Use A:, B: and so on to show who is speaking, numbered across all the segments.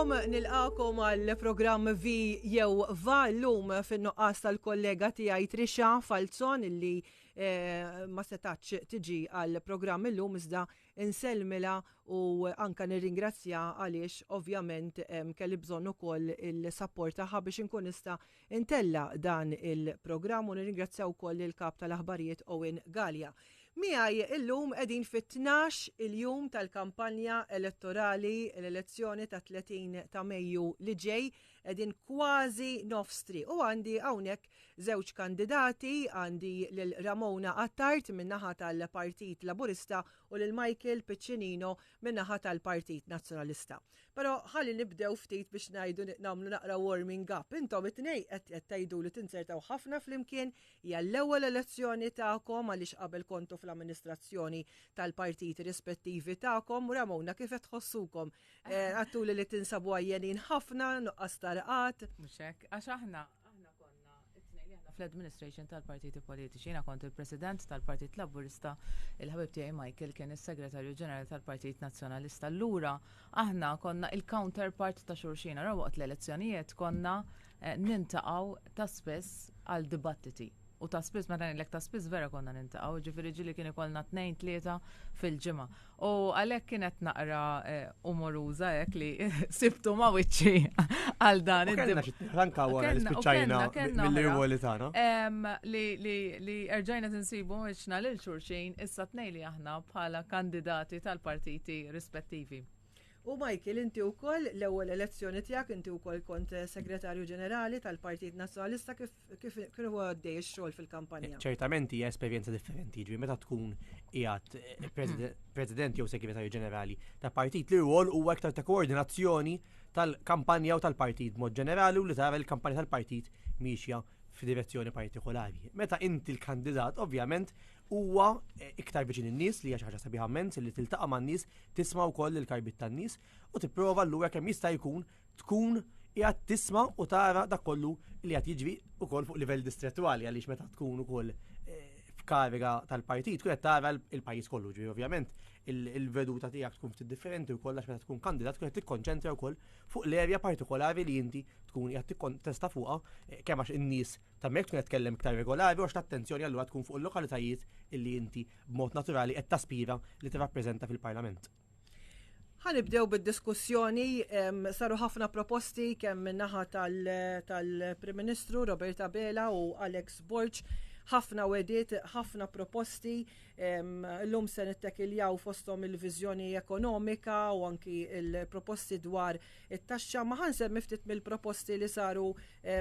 A: Nilqakom, nilqakom għal programm Vi jew Va llum fin-nuqqas tal-kollega tiegħi Trisha Falzon illi eh, ma setax tiġi għal programm illum iżda insellmilha u anka nirringrazzja għaliex ovvjament kelli bżonn ukoll il-sapport tagħha biex inkun nista' ntella' dan il-programm u nirringrazzja wkoll lill-kap tal-aħbarijiet Owen Galea. Miegħi illum qegħdin fit-tnax il-jum tal-kampanja elettorali l-elezzjoni ta' 30 ta' Mejju li ġej qegħdin kważi nofs triq u għandi hawnhekk żewġ kandidati għandi lil Ramona Attard min-naħa tal-Partit Laburista u lil Michael Piccinino min-naħa tal-Partit Nazzjonalista. Però ħalli nibdew ftit biex ngħidu nagħmlu naqra warming up. Intom it-tnej qed tgħidu li tinzertaw ħafna flimkien hija l-ewwel elezzjoni tagħkom għaliex qabel kontu fl-amministrazzjoni tal-partiti rispettivi tagħkom. Ramona kif qed tħossukom? Eh, għattuli li tinsabu għajjenin ħafna, nuqqas tarqat.
B: Mhux hekk, għax aħna fl-administration tal-partiti politiċi. Jiena kont il-president tal-Partit Laburista, il-ħabib tiegħi Michael kien is-segretarju ġenerali tal-Partit Nazzjonalista. Allura aħna konna il-counterpart ta' xulxin. Ara waqt l-elezzjonijiet konna eh, nintaqgħu ta' spiss għal dibattiti. U ta' spiss, meta ngħidlek ta' spiss vera konna nintaqgħu, ġifieri ġieli kien ikollna tnejn tlieta fil-ġimgħa. U għalhekk kienet naqra eh, umoruża hekk li sibtu ma' wiċċi għal dan
C: id Anka wara li spiċċajna mill-irwoli tagħna.
B: Li erġajna tinsibu wiċċna lil xulxin issa tnej li aħna bħala kandidati tal-partiti rispettivi.
A: U Michael, inti wkoll l-ewwel elezzjoni tiegħek, inti wkoll kont segretarju ġenerali tal-Partit Nazzjonalista kif kif kienu għaddej ix-xogħol fil-kampanja.
C: Ċertament hija esperjenza differenti, ġifieri meta tkun qiegħed eh, president jew segretarju ġenerali ta' partit li rwol huwa iktar ta' koordinazzjoni tal-kampanja u tal-partit b'mod ġenerali u li tara l-kampanja tal-partit miexja f'direzzjoni partikolari. Meta inti l-kandidat, ovvjament, huwa eh, iktar viċin in-nies li hija xi ħaġa sabiħa immens li tiltaqa' man-nies, tisma' wkoll il-karbit tan-nies u tipprova allura kemm jista' jkun tkun qiegħed tisma' u tara dak kollu li qed jiġri wkoll fuq livell distrettwali għaliex meta tkun ukoll eh, f'kariga tal-partit tkun qed tara l-pajjiż kollu ġifieri ovvjament il-veduta tiegħek tkun ftit differenti wkoll għax meta tkun kandidat tkun qed tikkonċentra wkoll fuq l-erja partikolari li inti tkun qiegħed tikkontesta fuqha eh, kemm għax in-nies ta' mek tkun qed tkellem iktar regolari u għax l-attenzjoni allura tkun fuq il-lokalitajiet illi inti b'mod naturali qed taspira li tirrappreżenta fil-Parlament.
A: Ħa nibdew bid-diskussjoni, saru ħafna proposti kemm min-naħa tal-Prim Ministru Robert Abela u Alex Borg, ħafna wegħdiet, ħafna proposti, illum se nittekiljaw fosthom il-viżjoni ekonomika u anki il-proposti dwar it-taxxa, ma ħa nsemmi ftit mill-proposti li saru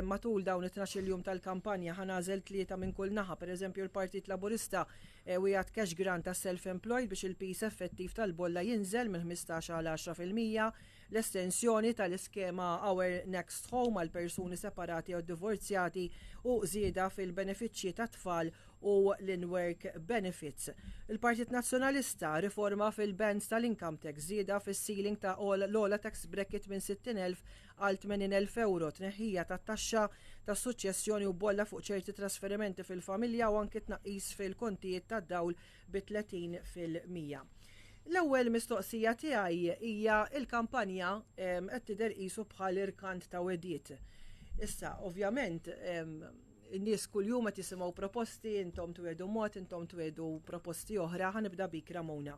A: matul dawn it-tnax-il jum tal-kampanja, ħa nagħżel tlieta minn kull naħa, pereżempju l-Partit Laburista Wiegħed cash grant għas-self-employed biex il-piż effettiv tal-bolla jinżel minn 15 għal 10%, l-estensjoni tal-iskema Our Next Home għal persuni separati jew divorzjati u żieda fil-benefiċċji tat-tfal u l-in-work benefits. Il-Partit Nazzjonalista, riforma fil-bands tal-income tax, żieda fis-ceiling ta' l-ogħla tax bracket minn 60,000 għal 80,000 ewro, tneħħija tat-taxxa tas-suċċessjoni u bolla fuq ċerti trasferimenti fil-familja u anki tnaqqis fil-kontijiet tad-dawl bi 30%. L-ewwel mistoqsija tiegħi hija l-kampanja qed tidher qisu bħal irkant ta' wegħdiet. Issa, ovvjament, in-nies kuljum qed jisimgħu proposti, intom twiegħdu mod, intom twiegħdu proposti oħra, ħa nibda bik Ramona.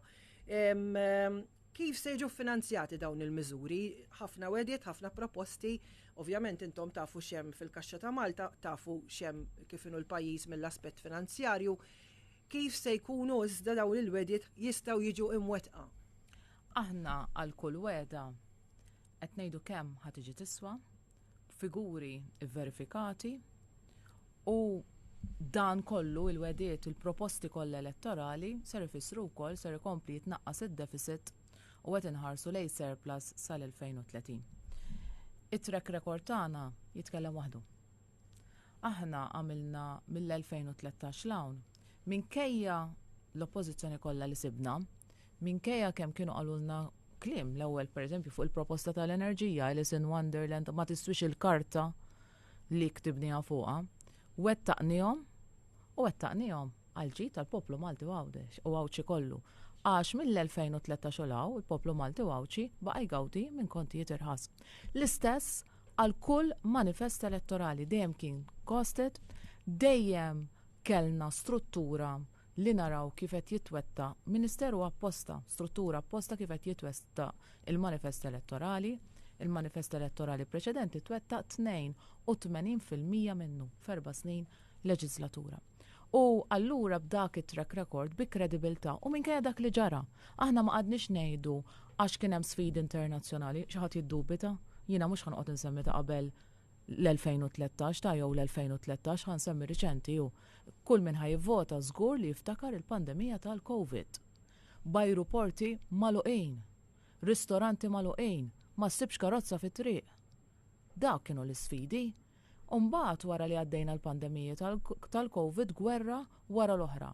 A: Kif se jiġu ffinanzjati dawn il-miżuri? Ħafna wegħdiet, ħafna proposti, ovvjament intom tafu x'hemm fil-kaxxa ta' Malta, tafu x'hemm kif inhu l-pajjiż mill-aspett finanzjarju. Kif se jkunu iżda dawn il-wegħdiet jistgħu jiġu imwettqa?
B: Aħna għal kull wegħda qed ngħidu kemm ħa tiġi tiswa, figuri vverifikati u dan kollu il-wegħdiet, il-proposti kollha elettorali ser ifissru wkoll ser ikompli jitnaqqas id-deficit u qed inħarsu lejn surplus sal-2030. It-track record tagħna jitkellem waħdu. Aħna għamilna mill-2013 'l hawn, minkejja l-oppożizzjoni kollha li sibna, minkejja kemm kienu qalulna kliem l-ewwel pereżempju fuq il-proposta tal-enerġija Alice in Wonderland ma tiswix il-karta li ktibniha fuqha, wettaqnihom u wettaqnihom għal ġid tal-poplu Malti u Għawdex u Għawdxi kollu. Għax mill-2013 u 'l hawn, il-poplu Malti u Għawdxi baqa' jgawdi minn kontijiet irħas. L-istess għal kull manifest elettorali, dejjem kien costed, dejjem kellna struttura li naraw kif qed jitwettaq, ministeru apposta, struttura apposta kif qed jitwettaq il-manifest elettorali. Il-manifest elettorali preċedenti twettaq 82% minnu f'erba' snin leġislatura. U allura b'dak it-track record, bi kredibilità u minkejja dak li ġara, aħna ma qgħadniex ngħidu għax kien hemm sfidi internazzjonali, xi ħadd jiddubita, jiena mhux ħa noqgħod insemmi ta' qabel l-2013 ta' jew l-2013 ħa nsemmi riċenti u kull min ħa jivvota żgur li jiftakar il-pandemija tal-Covid. B'ajruporti magħluqin, ristoranti magħluqin, ma ssibx karozza fit-triq. Dawk kienu l-isfidi. U mbagħad wara li għaddejna l-pandemiji tal-Covid gwerra wara l-oħra.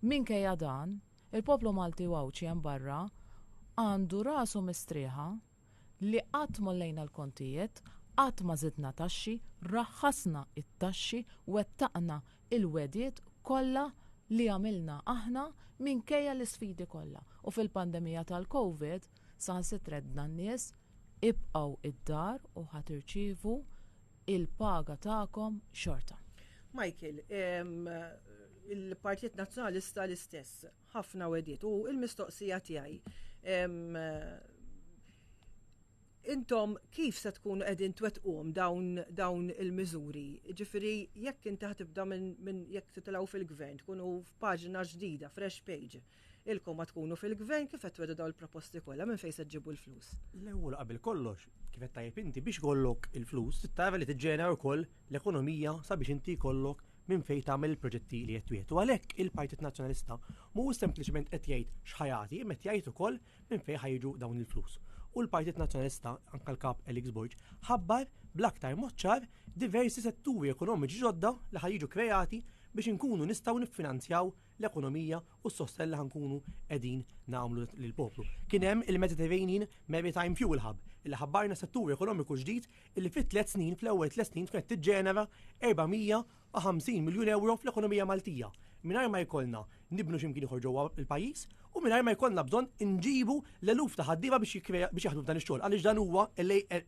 B: Minkejja dan, il-poplu Malti u Għawdxi hemm barra għandu rasu mistrieħa li qatt m'għollejna l-kontijiet, qatt ma żidna taxxi, raħħasna t-taxxi, wettaqna il-wegħdiet kollha li għamilna aħna minkejja l-isfidi kollha. U fil-pandemija tal-Covid saħansitra għedna n-nies ibqgħu id-dar u ħa tirċievu il-paga tagħkom xorta.
A: Michael, il-Partit Nazzjonalista l-istess, ħafna wegħdiet u il-mistoqsija tiegħi intom kif se tkunu qegħdin twettquhom dawn, dawn il-miżuri? Ġifieri jekk inti ħatibda minn min jekk titilgħu fil-gvern, tkunu f'paġna ġdida, fresh page. Ilkom ma tkunu fil-gvern kif qed twedu dawn il-proposti kollha minn fejn se ġġibu l-flus?
C: L-ewwel qabel kollox, kif qed tajjeb inti biex ikollok il-flus, tara li tiġġenera wkoll l-ekonomija sabiex inti jkollok minn fejn tagħmel il-proġetti li qed twiegħed. U għalhekk il-Partit Nazzjonalista mhuwiex sempliċement qed jgħid x'ħajati, imma qed jgħid ukoll minn fejn ħajġu dawn il-flus. U l-Partit Nazzjonalista, anke l-kap Alex Borg, ħabbar bl-aktar mod ċar diversi setturi ekonomiċi ġodda li ħajġu kreati biex inkunu nistgħu niffinanzjaw l-ekonomija u s-sostenn li ħankunu qegħdin nagħmlu lill-poplu. Kien hemm il-Mediterranean Maritime Fuel Hub illi ħabbarna settur ekonomiku ġdid illi fit tliet snin, fl-ewwel tliet snin tkun qed tiġġenera 450 miljun euro fl-ekonomija Maltija mingħajr ma jkollna nibnu x'imkien ieħor ġewwa l-pajjiż u mingħajr ma jkollna bżonn inġibu l-eluf ta' ħaddiema biex biex jaħdmu f'dan ix-xogħol għaliex dan huwa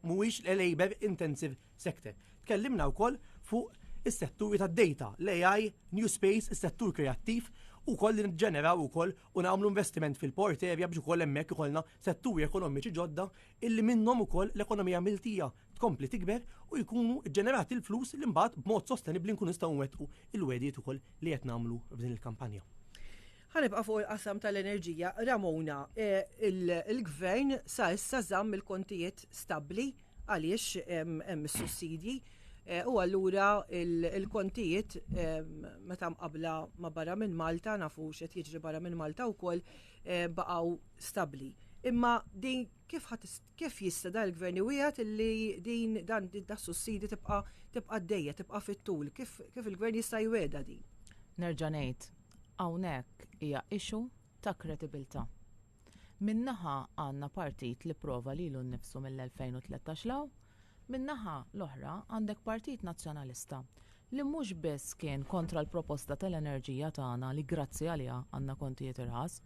C: mhuwiex labor intensive sector. Tkellimna wkoll fuq is-setturi tad-data, l-AI, new space, is-settur kreattiv u koll li nġeneraw ukoll u nagħmlu investiment fil-port area biex ukoll hemmhekk ikollna setturi ekonomiċi ġodda illi minnhom ukoll l-ekonomija Maltija tkompli tikber u jkunu ġenerati l-flus li mbagħad b'mod sostenibbli nkunu nistgħu nwettqu il-wegħdiet ukoll li qed nagħmlu f'din il-kampanja.
A: Ħa nibqa' fuq il-qasam tal-enerġija. Ramona, eh, il-gvern sa issa żamm il-kontijiet stabbli għaliex hemm is-sussidji eh, u allura il-kontijiet meta mqabla ma' barra minn Malta nafu x'qed jiġri barra minn Malta wkoll eh, baqgħu stabbli. Imma din kif kif jista' dan il-gvern iwiegħed illi din dan da sussidi tibqa' tibqa' għaddejja, tibqa' fit-tul, kif kif il-gvern jista' jwiegħda din?
B: Nerġa' ngħid, hawnhekk hija issue ta' kredibilità. Min-naħa għandna partit li prova lilu nnifsu mill-2013 'l hawn, min-naħa l-oħra għandek Partit Nazzjonalista li mhux biss kien kontra l-proposta tal-enerġija tagħna li grazzi għaliha għandna kontijiet irħas,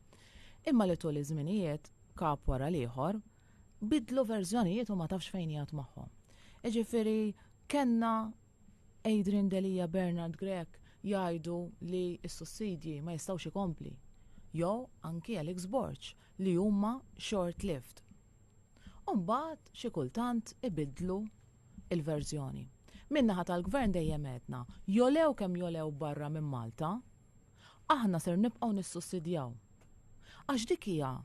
B: imma li tul iż-żminijiet, kap wara l-ieħor, bidlu verżjonijiet u ma tafx fejn jgħat magħhom. Iġifieri kellna Adrian Delia Bernard Grech jgħidu li s-sussidji ma jistgħux ikompli. Jew anki Alex Borg li huma short-lived. U mbagħad xi kultant ibiddlu il-verżjoni. Min-naħa tal-gvern dejjem għedna, jolew kemm jolew barra minn Malta, aħna ser nibqgħu nissussidjaw. Għax dik hija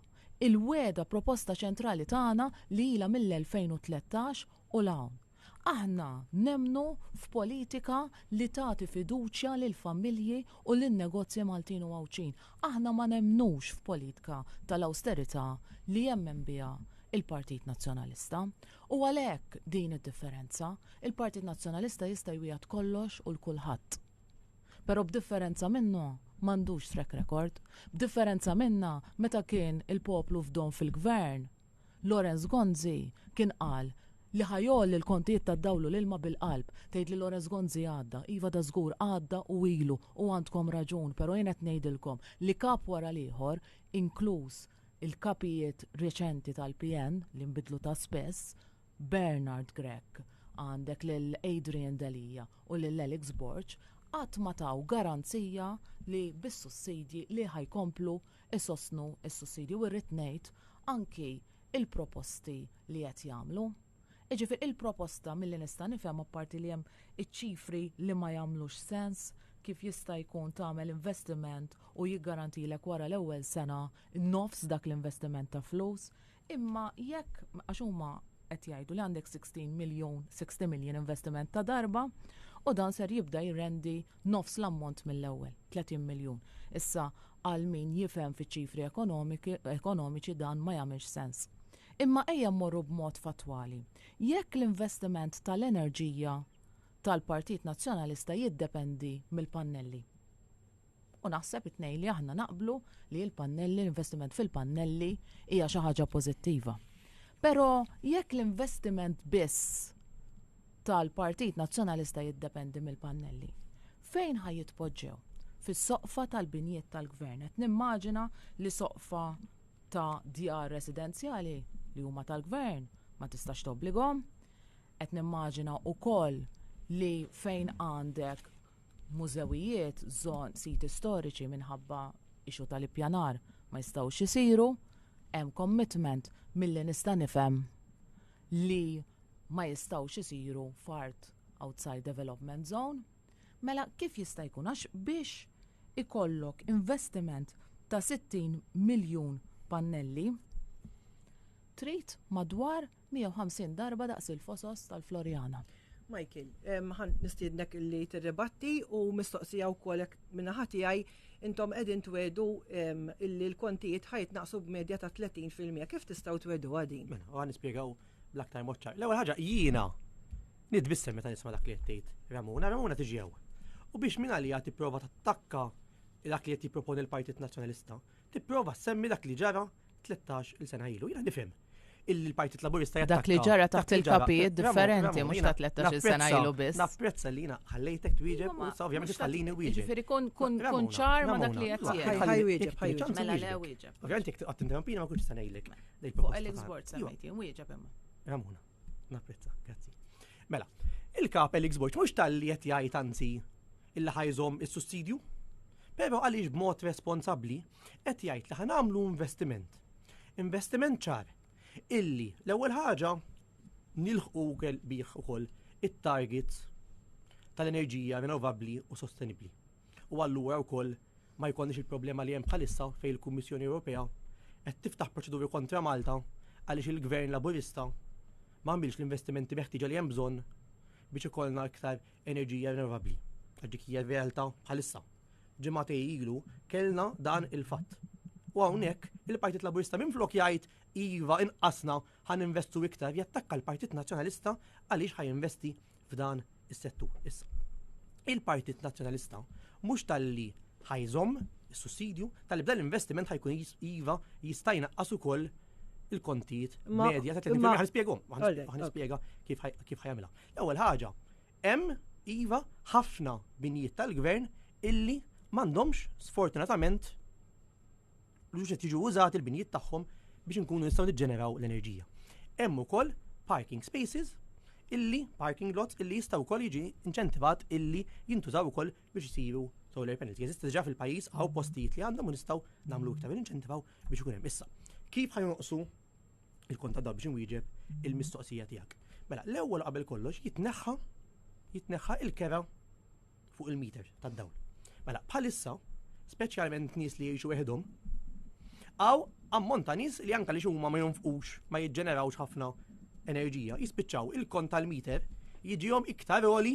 B: il-wegħda proposta ċentrali tagħna li ilha mill-2013 u 'l hawn. Aħna nemmnu f'politika li tagħti fiduċja lill-familji u lin-negozji Maltin u Għawdxin. Aħna ma nemmnux f'politika tal-awsterità li jemmen biha il-Partit Nazzjonalista. U għalhekk din id-differenza, il-Partit Nazzjonalista jista' jwiegħed kollox u l-kulħadd. Però b'differenza minnu m'għandux track record. B'differenza minna meta kien il-poplu fdom fil-gvern, Lawrence Gonzi kien qal Li ħa jgħolli l-kontijiet tad-dawl u l-ilma bil-qalb. Tgħid li Lawrence Gonzi għadda. Iva da żgur għadda u ilu u għandkom raġun, però jien qed ngħidilkom li kap wara l-ieħor, inkluż il-kapijiet reċenti tal-PN li nbidlu ta' spess, Bernard Grech, għandek lil Adrian Delia u lil Alex Borg, qatt ma taw garanzija li bis-sussidji li ħa jkomplu jsostnu s-sussidji u rrid ngħid anki il-proposti li qed jagħmlu. Jiġifieri il-proposta milli nista' nifhem apparti li hemm iċ-ċifri li ma jagħmlux sens kif jista' jkun tagħmel investiment u jiggarantilek wara l-ewwel sena nofs dak l-investiment ta' flus, imma jekk għax huma qed jgħidu li għandek 16 miljun, 60 million investiment ta' darba u dan ser jibda jirrendi nofs l-ammont mill-ewwel, 30 miljun. Issa għal min jifhem fiċ-ċifri ekonomiċi dan ma jagħmilx sens. Imma ejja mmorru b'mod fattwali. Jekk l-investiment tal-enerġija tal-Partit Nazzjonalista jiddependi mill-pannelli. U naħseb it-tnejn li aħna naqblu li l-pannelli, l-investiment fil-pannelli hija xi ħaġa pożittiva. Però jekk l-investiment biss tal-Partit Nazzjonalista jiddependi mill-pannelli, fejn ħa jitpoġġew? Fis-soqfa tal-binjiet tal-gvern. Qed nimmaġina li soqfa ta' djar residenzjali li huma tal-gvern ma tistax tobbligahom. Qed nimmaġina wkoll li fejn għandek mużewijiet, żon, siti storiċi minħabba issue tal-ippjanar ma jistgħux isiru, hemm commitment milli nista' nifhem li ma jistgħux isiru f'art outside development zone. Mela kif jista' jkun għax biex ikollok investiment ta' 60 miljun pannelli trid madwar 150 darba daqs il-fosos tal-Floriana.
A: Michael, ħa nistiednek li tirribatti u mistoqsija wkoll min-naħa tiegħi intom qegħdin twegħdu illi l-kontijiet ħa jitnaqqsu b'medja ta' 30%. Kif tistgħu twegħdu għadin?
C: Mela, u ħa nispjegaw bl-aktar mod ċar. L-ewwel ħaġa jiena nitbissem meta nisma' dak li qed tgħid Ramona, Ramona tiġi hawn. U biex minn għalija tipprova tattakka dak li qed jipproponi l-Partit Nazzjonalista, tipprova semmi dak li ġara 13 il sena ilu. Jiena nifhem illi l-Partit Laburista
B: jattakka. Dak li ġara taħt il-kapijiet differenti, mhux ta' 13 sena ilu biss.
C: Napprezza li jiena ħallejtek twieġeb u ovvjament tħallini wieġeb.
B: Ġifieri kun kun kun ċar ma dak li qed
A: jgħid. Ħa jwieġeb, ħa jwieġeb.
B: Mela le wieġeb.
C: Ovvjament jekk qed tinterrompina ma kontx se ngħidlek.
B: Fuq Alex Borg semmejt jien wieġeb imma.
C: Ramona, napprezza, grazzi. Mela, il-kap Alex Borg mhux talli qed jgħid anzi illi ħa jżomm is-sussidju, però għaliex b'mod responsabbli qed jgħid li ħa nagħmlu investiment. Investiment ċar illi l-ewwel ħaġa nilħqu bih ukoll it-targets tal-enerġija rinnovabbli u sostenibbli. U allura wkoll ma jkollniex il-problema li hemm bħalissa fejn il-Kummissjoni Ewropea qed tiftaħ proċeduri kontra Malta għaliex il-Gvern Laburista ma għamilx l-investimenti meħtieġa li hemm bżonn biex ikollna iktar enerġija rinnovabbli. Għax dik hija r-realtà bħalissa. Ġimagħtejn ilu kellna dan il-fatt. U hawnhekk il-Partit Laburista minflok jgħid iva inqasna ħa ninvestu iktar jattakka l-Partit Nazzjonalista għaliex ħa jinvesti f'dan is-settur. Issa, il-Partit Nazzjonalista mhux talli ħa jżomm is-sussidju, talli b'dan l-investiment ħa jkun iva jista' jnaqqas ukoll il-kontijiet medja ta' 30%. Ħa nispjegahom, ħa nispjega kif ħa jagħmilha. L-ewwel ħaġa, hemm iva ħafna binjiet tal-gvern illi m'għandhomx sfortunatament mhux qed jiġu użati l-binjiet tagħhom biex inkunu nistgħu niġġeneraw l-enerġija. Hemm ukoll parking spaces illi parking lots illi jistgħu wkoll jiġi inċentivat illi jintużaw ukoll biex isiru solar panels. Jeżisti diġà fil-pajjiż hawn postijiet li għandhom u nistgħu nagħmlu iktar inċentivaw biex ikun hemm. Issa, kif ħa jonqsu il-kont ta' biex inwieġeb il-mistoqsija tiegħek? Mela, l-ewwel qabel kollox jitneħħa jitneħħa il-kera fuq il-meter tad-dawl. Mela, bħalissa, speċjalment nies li jgħixu weħidhom, hawn ammont ta' nies li anka li huma ma jonfqux, ma jiġġenerawx ħafna enerġija, jispiċċaw il-kont tal-meter jiġihom iktar għoli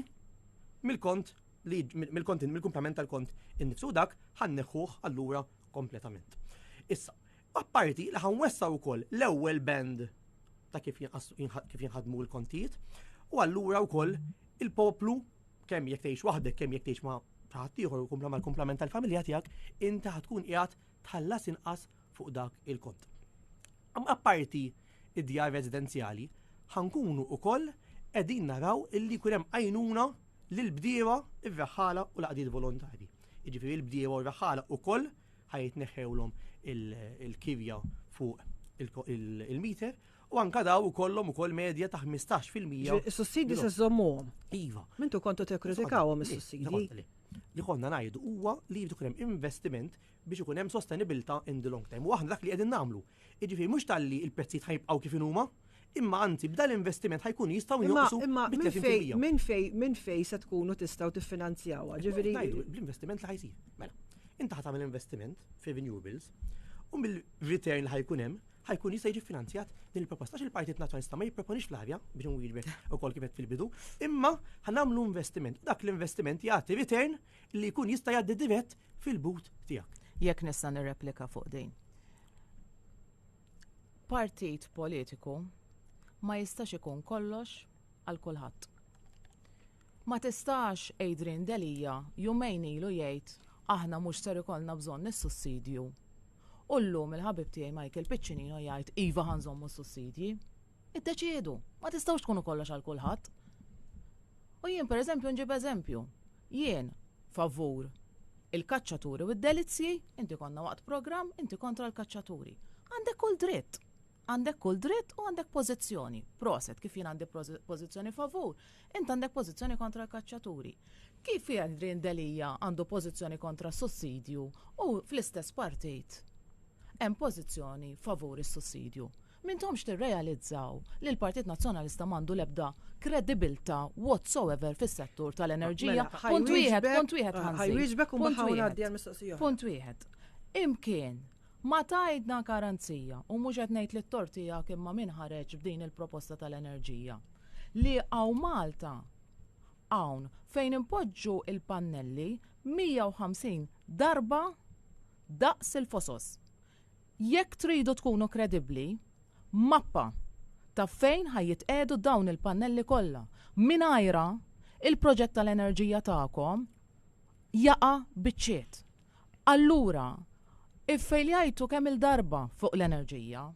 C: mill-kont li mill-kont mill-kumplament tal-kont innifsu dak ħa nneħħuh allura kompletament. Issa, apparti li ħa nwessgħu ukoll l-ewwel band ta' kif jinħadmu l-kontijiet u allura wkoll il-poplu kemm jekk tgħix waħdek, kemm jekk tgħix ma' ħadd ieħor u mal-kumplament tal-familja tiegħek, inti ħa tkun qiegħed tħallas inqas fuq dak il-kont. Apparti id-djar residenzjali, Ħa nkunu ukoll qegħdin naraw illi jkun hemm għajnuna lill-bdiewa, ir-raħħala u l-għaqdiet volontarji. Jiġifieri l-bdiewa u r-raħħala ukoll ħa jitneħħewlhom il-kirja fuq il-meter u anka daw ukollhom ukoll medja ta' 15%.
A: Is-sussidji se żommuhom.
C: Iva.
A: Mintu kontu tikkritikawhom is-sussidji.
C: Li konna ngħidu huwa li jrid ikun hemm investiment biex ikun hemm sostenibilità in the long term. U aħna dak li qegħdin nagħmlu. Jiġifieri mhux talli l-prezzijiet ħa jibqgħu kif inhuma, imma anzi b'dan l-investiment ħa jkunu jistgħu jonqsu
A: Imma minn fej minn fej minn fej se tkunu tistgħu tiffinanzjawha.
C: Ġifieri bl-investiment li ħa jsir. Mela, inti ħa tagħmel investiment fi renewables u mill-return li ħa jkun hemm ħa jkun jista' jiġi finanzjat din il-proposta għax il-Partit Nazzjonalista ma jipproponix fl-arja biex nwieġbek ukoll kif fil-bidu, imma ħa nagħmlu investiment. Dak l-investiment jagħti return li jkun jista' jgħaddi dirett fil-but tiegħek.
B: Jekk nista' nirreplika fuq din. Partit politiku ma jistax ikun kollox għal kulħadd. Ma tistax Adrian Delia jumejn ilu jgħid aħna mhux ser ikollna bżonn is-sussidju. U llum il-ħabib tiegħi Michael Piccinino jgħid iva ħa nżommu s-sussidji. Iddeċiedu, ma tistgħux tkunu kollox għal kulħadd. U jien pereżempju nġib eżempju. Jien favur il-kaċċaturi u d-delizzji, inti konna waqt programm, inti kontra l-kaċċaturi. Għandek kull dritt. Għandek kull dritt u għandek pożizzjoni. Proset, kif jien għandi pożizzjoni favur, int għandek pożizzjoni kontra l-kaċċaturi. Kif Adrian Delia għandu pożizzjoni kontra s-sussidju u fl-istess partit hemm pożizzjoni favur is-sussidju. M'intomx tirrealizzaw li l-Partit Nazzjonalista m'għandu l-ebda kredibilità whatsoever fis-settur tal-enerġija.
A: Mela,
B: Punt wieħed, punt wieħed ħa nżid.
A: Ħa jwieġbek u
B: Punt
A: mbagħad
B: wieħed.
A: ngħaddi għall-mistoqsija oħra.
B: Punt wieħed. Imkien ma tajtna garanzija u mhux qed ngħid li t-tort tiegħek imma min ħareġ b'din il-proposta tal-enerġija li hawn Malta hawn fejn impoġġu il-pannelli 150 darba daqs il-fosos. Jekk tridu tkunu kredibbli, mappa ta' fejn ħa jitqiegħdu dawn il-pannelli kollha. Mingħajrha, il-proġett tal-enerġija tagħkom jaqa' biċċiet. Allura, iffejljajtu kemm il-darba fuq l-enerġija.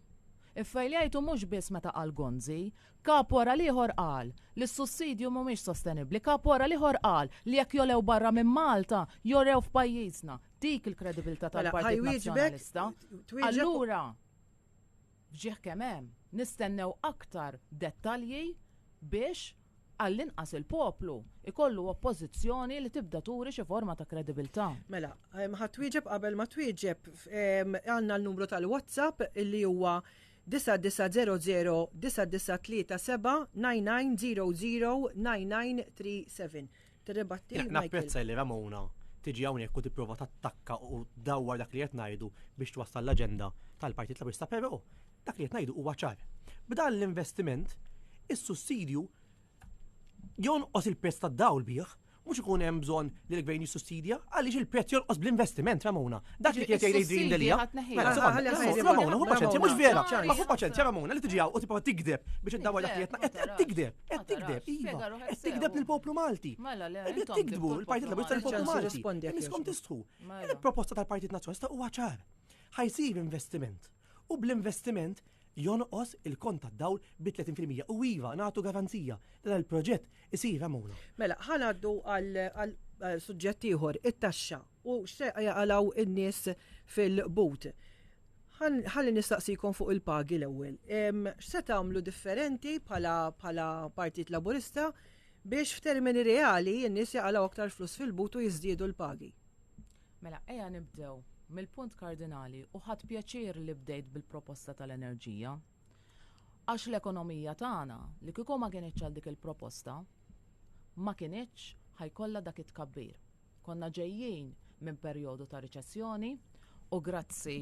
B: Iffejljajtu mhux biss meta qal Gonzi, kap wara l-ieħor qal li s-sussidju mhumiex sostenibbli, kap wara l-ieħor qal li jekk jolew barra minn Malta, jorew f'pajjiżna. Dik il-kredibilità
A: Mela,
B: tal-Partit
A: ħajwieġbek,
B: Nazzjonalista.
A: twieġeb-
B: Allura, fġieħ kemm hemm, nistennew aktar dettalji biex għall-inqas il-poplu ikollu oppożizzjoni li tibda turi xi forma ta' kredibilità.
A: Mela, ħa twieġeb qabel ma twieġeb għandna l-numru tal-WhatsApp illi huwa 9900 9937 9900 9937. Tirribatti.
C: Napprezza li Ramona tiġi hawnhekk u tipprova tattakka u dawwar dak li qed ngħidu biex twassal l-aġenda tal-Partit Laburista, però dak li qed ngħidu huwa ċar. B'dan l-investiment, is-sussidju jonqos il-prezz tad-dawl bih, mhux ikun hemm bżonn li l-gvern jissussidja għaliex il-prezz jonqos bl-investiment, Ramona. Dak li kienet jgħid Adrian Delia. Mela, sekonda, Ramona, hu paċenzja, mhux vera. Ma hu paċenzja, Ramona, li tiġi hawn u tibqa' tigdeb biex iddawwar dak li qed qed tigdeb, qed tigdeb, iva, qed tigdeb lill-poplu Malti.
B: Mela, le,
C: Qed
B: intom
C: tigdbu
B: tigdbu
C: l-Partit Laburista lill-poplu
A: Malti.
C: Malti. Imiskom tistħu. Il-proposta tal-Partit Nazzjonalista huwa ċar. Ħa jsir investiment. U bl-investiment jonqos il-kont tad-dawl bi 30% u iva nagħtu garanzija li dan il-proġett isir Ramona.
A: Mela, ħa ngħaddu għal suġġett ieħor, it-taxxa u x'se jaqalgħu in-nies fil-but. Ħalli nistaqsikom fuq il-pagi l-ewwel. X'se tagħmlu differenti bħala Partit Laburista biex f'termini reali n-nies jaqalgħu aktar flus fil-but u jiżdiedu l-pagi?
B: Mela, ejja nibdew mill-punt kardinali u ħadt pjaċir li bdejt bil-proposta tal-enerġija. Għax l-ekonomija tagħna li kieku ma kinitx għal dik il-proposta, ma kinitx ħa jkollha dak it-tkabbir. Konna ġejjin minn perjodu ta' riċessjoni u grazzi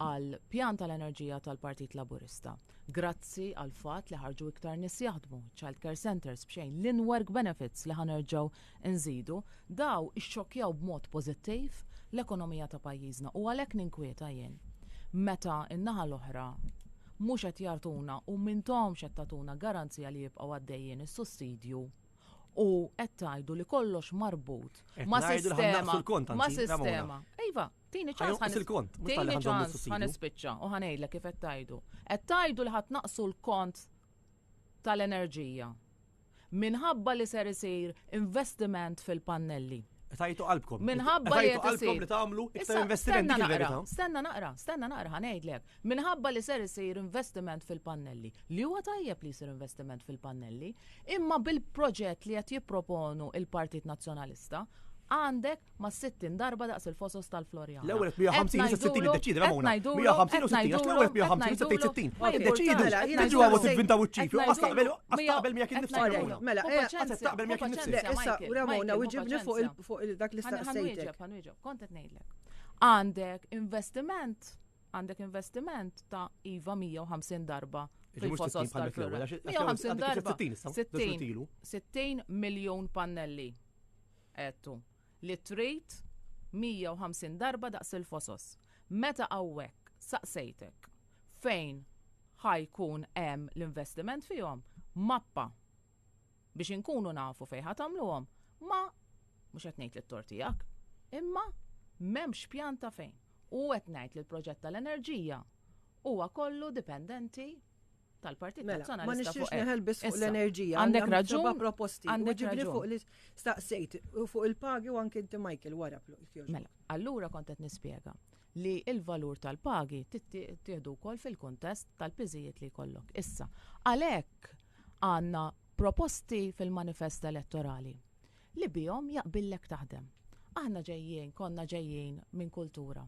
B: għal pjan tal-enerġija tal-Partit Laburista, grazzi għal fatt li ħarġu iktar nies jaħdmu, child care centers b'xejn, l-in-work benefits li ħa nerġgħu nżidu, daw ixxokkjaw b'mod pożittiv l-ekonomija ta' pajjiżna u għalhekk ninkwieta jien meta n-naħa l-oħra mhux qed jagħtuna u m'intomx qed tagħtuna garanzija li jibqgħu għaddejjin is-sussidju u qed tgħidu li kollox marbut ma' sistema. Ma' sistema. Iva, tini ċans.
C: Ħa jonqos il-kont, mhux talli
B: Tini
C: ħa nżommu
B: ċans
C: s-sussidju.
B: ħa nispiċċa u ħa ngħidlek kif qed tgħidu. Qed tgħidu li ħa tnaqqsu l-kont. tal-enerġija. Minħabba li ser isir investiment fil-pannelli.
C: Tajtu qalbkom.
B: Minħabba li
C: Tajtu
B: qed
C: qalbkom
B: isir.
C: li tagħmlu iktar
B: Issa,
C: investiment
B: stenna
C: dik
B: naqra,
C: il-verità.
B: Stenna naqra, stenna naqra, ħa ngħidlek. Minħabba li ser isir investiment fil-pannelli. Li huwa tajjeb li jsir investiment fil-pannelli, imma bil-proġett li qed jipproponu il-Partit Nazzjonalista, għandek ma' 60 darba daqs il-fosos tal-Floriana.
C: L-ewwel qed 150 issa 60 iddeċiedi Ramona. 150 u 60 għax l-ewwel 150 issa 60. Iddeċidu, tiġu għaw tivvintaw iċ-ċifri, u taqbel taqbel miegħek innifsek Ramona.
A: Mela,
C: taqbel miegħek innifsek.
A: Le, issa, Ramona, uġibni fuq il- fuq il- dak li staqsejtek.
B: Ħa nwieġeb, kont qed ngħidlek. Għandek investiment, għandek investiment ta' iva 150 darba
C: Ġi mhux
B: fil-fosos
C: 60 bħal mek l-ewwel,
B: tal-Floriana.
C: għax- għax l-ewwel
B: 150
C: għandek
B: darba.
C: 60 issa, żewġ
B: 60
C: ilu.
B: 60 miljon pannelli. Għedtu li trid 150 darba daqs il-fosos. Meta hawnhekk saqsejtek fejn ħa jkun hemm l-investiment fihom, mappa biex inkunu nafu fejn ħa tagħmluhom, ma mhux qed ngħid li t-tort tiegħek, imma m'hemmx pjanta fejn. U qed ngħid li l-proġett tal-enerġija huwa kollu dipendenti tal-Partit
A: Mela, ma
B: Nazzjonalista
A: nixtiex
B: fuq hekk.
A: neħel biss fuq
B: Issa,
A: l-enerġija.
B: Għandek
A: għandna
B: raġun.
A: seba' proposti.
B: Għandek
A: Uġibni
B: raġun.
A: fuq li staqsejt, u fuq il-pagi u anke inti Michael wara. jogħġbok.
B: Mela, allura kont qed nispjega li il-valur tal-pagi tittieħdu wkoll fil-kuntest tal-piżijiet li jkollok. Issa, għalhekk għandna proposti fil-manifest elettorali li bihom jaqbillek taħdem. Aħna ġejjin, konna ġejjin minn kultura.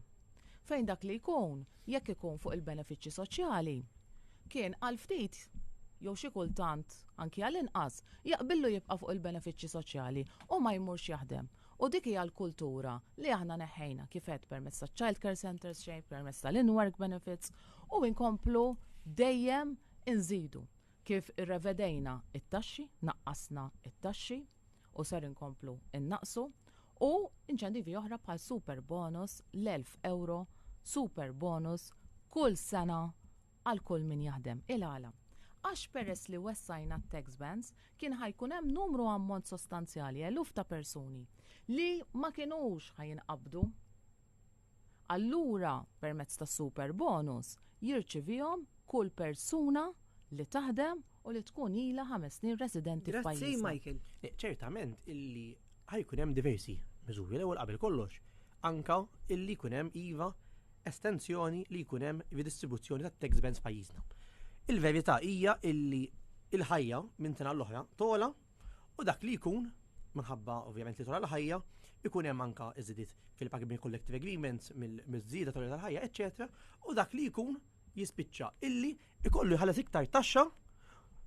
B: Fejn dak li jkun, jekk ikun fuq il-benefiċċji soċjali, kien għal ftit jew xi kultant anki għal inqas jaqbillu jibqa' fuq il-benefiċċji soċjali u ma jmurx jaħdem. U dik hija l-kultura li aħna neħħejna kif għedt permezz ta' child care centers xejn, permezz tal-in-work benefits u inkomplu dejjem inżidu. Kif irrevedejna it-taxxi, naqqasna it-taxxi u ser inkomplu innaqsu u inċentivi oħra bħal super bonus l-1000 euro super bonus kull sena għal kull min jaħdem. Il-għala. Għax peress li wessajna tax bands, kien ħa jkun hemm numru ammont sostanzjali, eluf ta' persuni, li ma kienux ħa jinqabdu. Allura, permezz ta' super bonus, jirċivihom kull persuna li taħdem u li tkun ila 5 snin residenti
A: Grazzi,
B: f'pajjiżna.
A: Michael.
C: Eh, Ċertament illi ħa jkun hemm diversi miżuri l-ewwel qabel kollox. Anka illi jkun hemm iva estensjoni li jkun hemm ridistribuzzjoni tat tax bands pajjiżna. Il-verità hija illi il-ħajja minn sena l-oħra togħla u dak li jkun minħabba ovvjament li togħla l-ħajja ikun hemm anka iżidiet fil-pagi minn collective agreements mill-żieda tal-ħajja, eċċetera, u dak li jkun jispiċċa illi ikollu jħallas iktar taxxa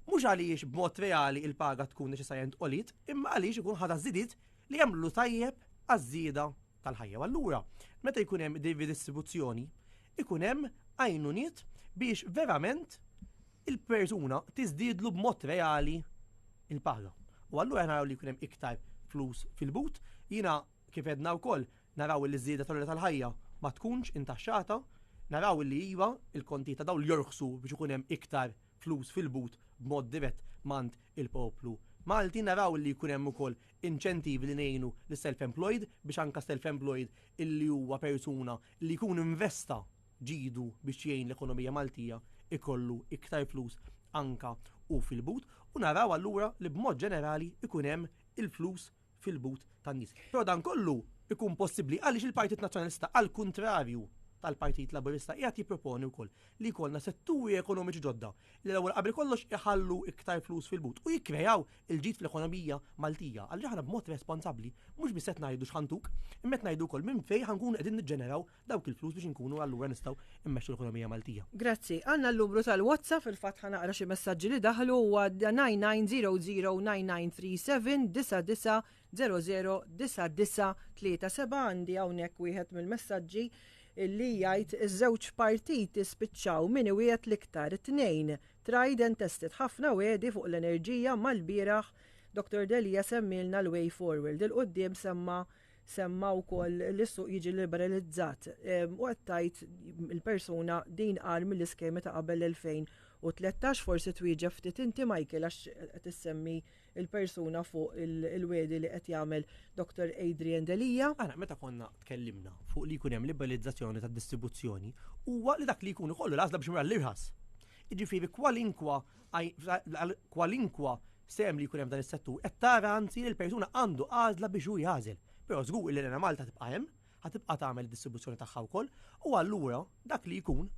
C: mhux għaliex b'mod reali il-paga tkun neċessarjament għoliet, imma għaliex ikun ħada żidiet li jagħmlu tajjeb għaż-żieda tal-ħajja. U Allura, meta jkun hemm din ridistribuzzjoni, ikun hemm għajnuniet biex verament il-persuna tiżdiedlu b'mod reali il-paga. U allura naraw li jkun hemm iktar flus fil-but, jiena kif għedna wkoll naraw li żieda tal-ħajja ma tkunx intaxxata, naraw li iva il-konti ta' dawl jorħsu biex ikun hemm iktar flus fil-but b'mod dirett mand il-poplu. Malti naraw li jkun hemm ukoll inċentivi li ngħinu li self-employed biex anka self-employed illi huwa persuna li jkun investa ġidu biex jgħin l-ekonomija Maltija ikollu iktar flus anka u fil-but u naraw allura li b'mod ġenerali ikun hemm il-flus fil-but tan-nies. Però dan kollu ikun possibbli għaliex il-Partit Nazzjonalista għal kontrarju tal-Partit Laburista qiegħed jipproponi wkoll li jkollna setturi ekonomiċi ġodda li l-ewwel qabel kollox iħallu iktar flus fil-but u jikkrejaw il-ġid fl-ekonomija Maltija. Għaliex aħna b'mod responsabbli mhux biss qed ngħidu x'ħa ntuk, imma qed ngħidu wkoll minn fejn ħa nkunu qegħdin niġġeneraw dawk il-flus biex inkunu allura nistgħu immexxu l-ekonomija Maltija.
A: Grazzi. Għandna l-numru tal-WhatsApp fil-fatt ħa naqra xi messaġġi li daħlu huwa 99009937 99009937 għandi hawnhekk wieħed mill-messaġġi illi jgħid iż-żewġ partiti spiċċaw min iwiegħed l-iktar it-tnejn tried and tested ħafna wegħdi fuq l-enerġija mal-bieraħ Dr. Delia semmilna l-way forward. Il-qoddim semma wkoll li s-suq jiġi liberalizzat. U qed tgħid il-persuna din qar mill-iskemi ta' qabel 2013 forsi twieġeb ftit inti Michael għax qed issemmi il-persuna fuq il-wegħdi li qed jagħmel Dr. Adrian Delia.
C: Aħna meta konna tkellimna fuq li jkun hemm liberalizzazzjoni tad-distribuzzjoni huwa li dak li jkun ikollu l-għażla biex imur l-irħas. Jiġifieri kwalinkwa kwalinkwa sehem li jkun hemm dan is-settur qed tara anzi li l-persuna għandu għażla biex hu jagħżel. Però żgur li l-Enemalta tibqa' hemm, ħa tibqa' tagħmel id-distribuzzjoni tagħha wkoll u allura dak li jkun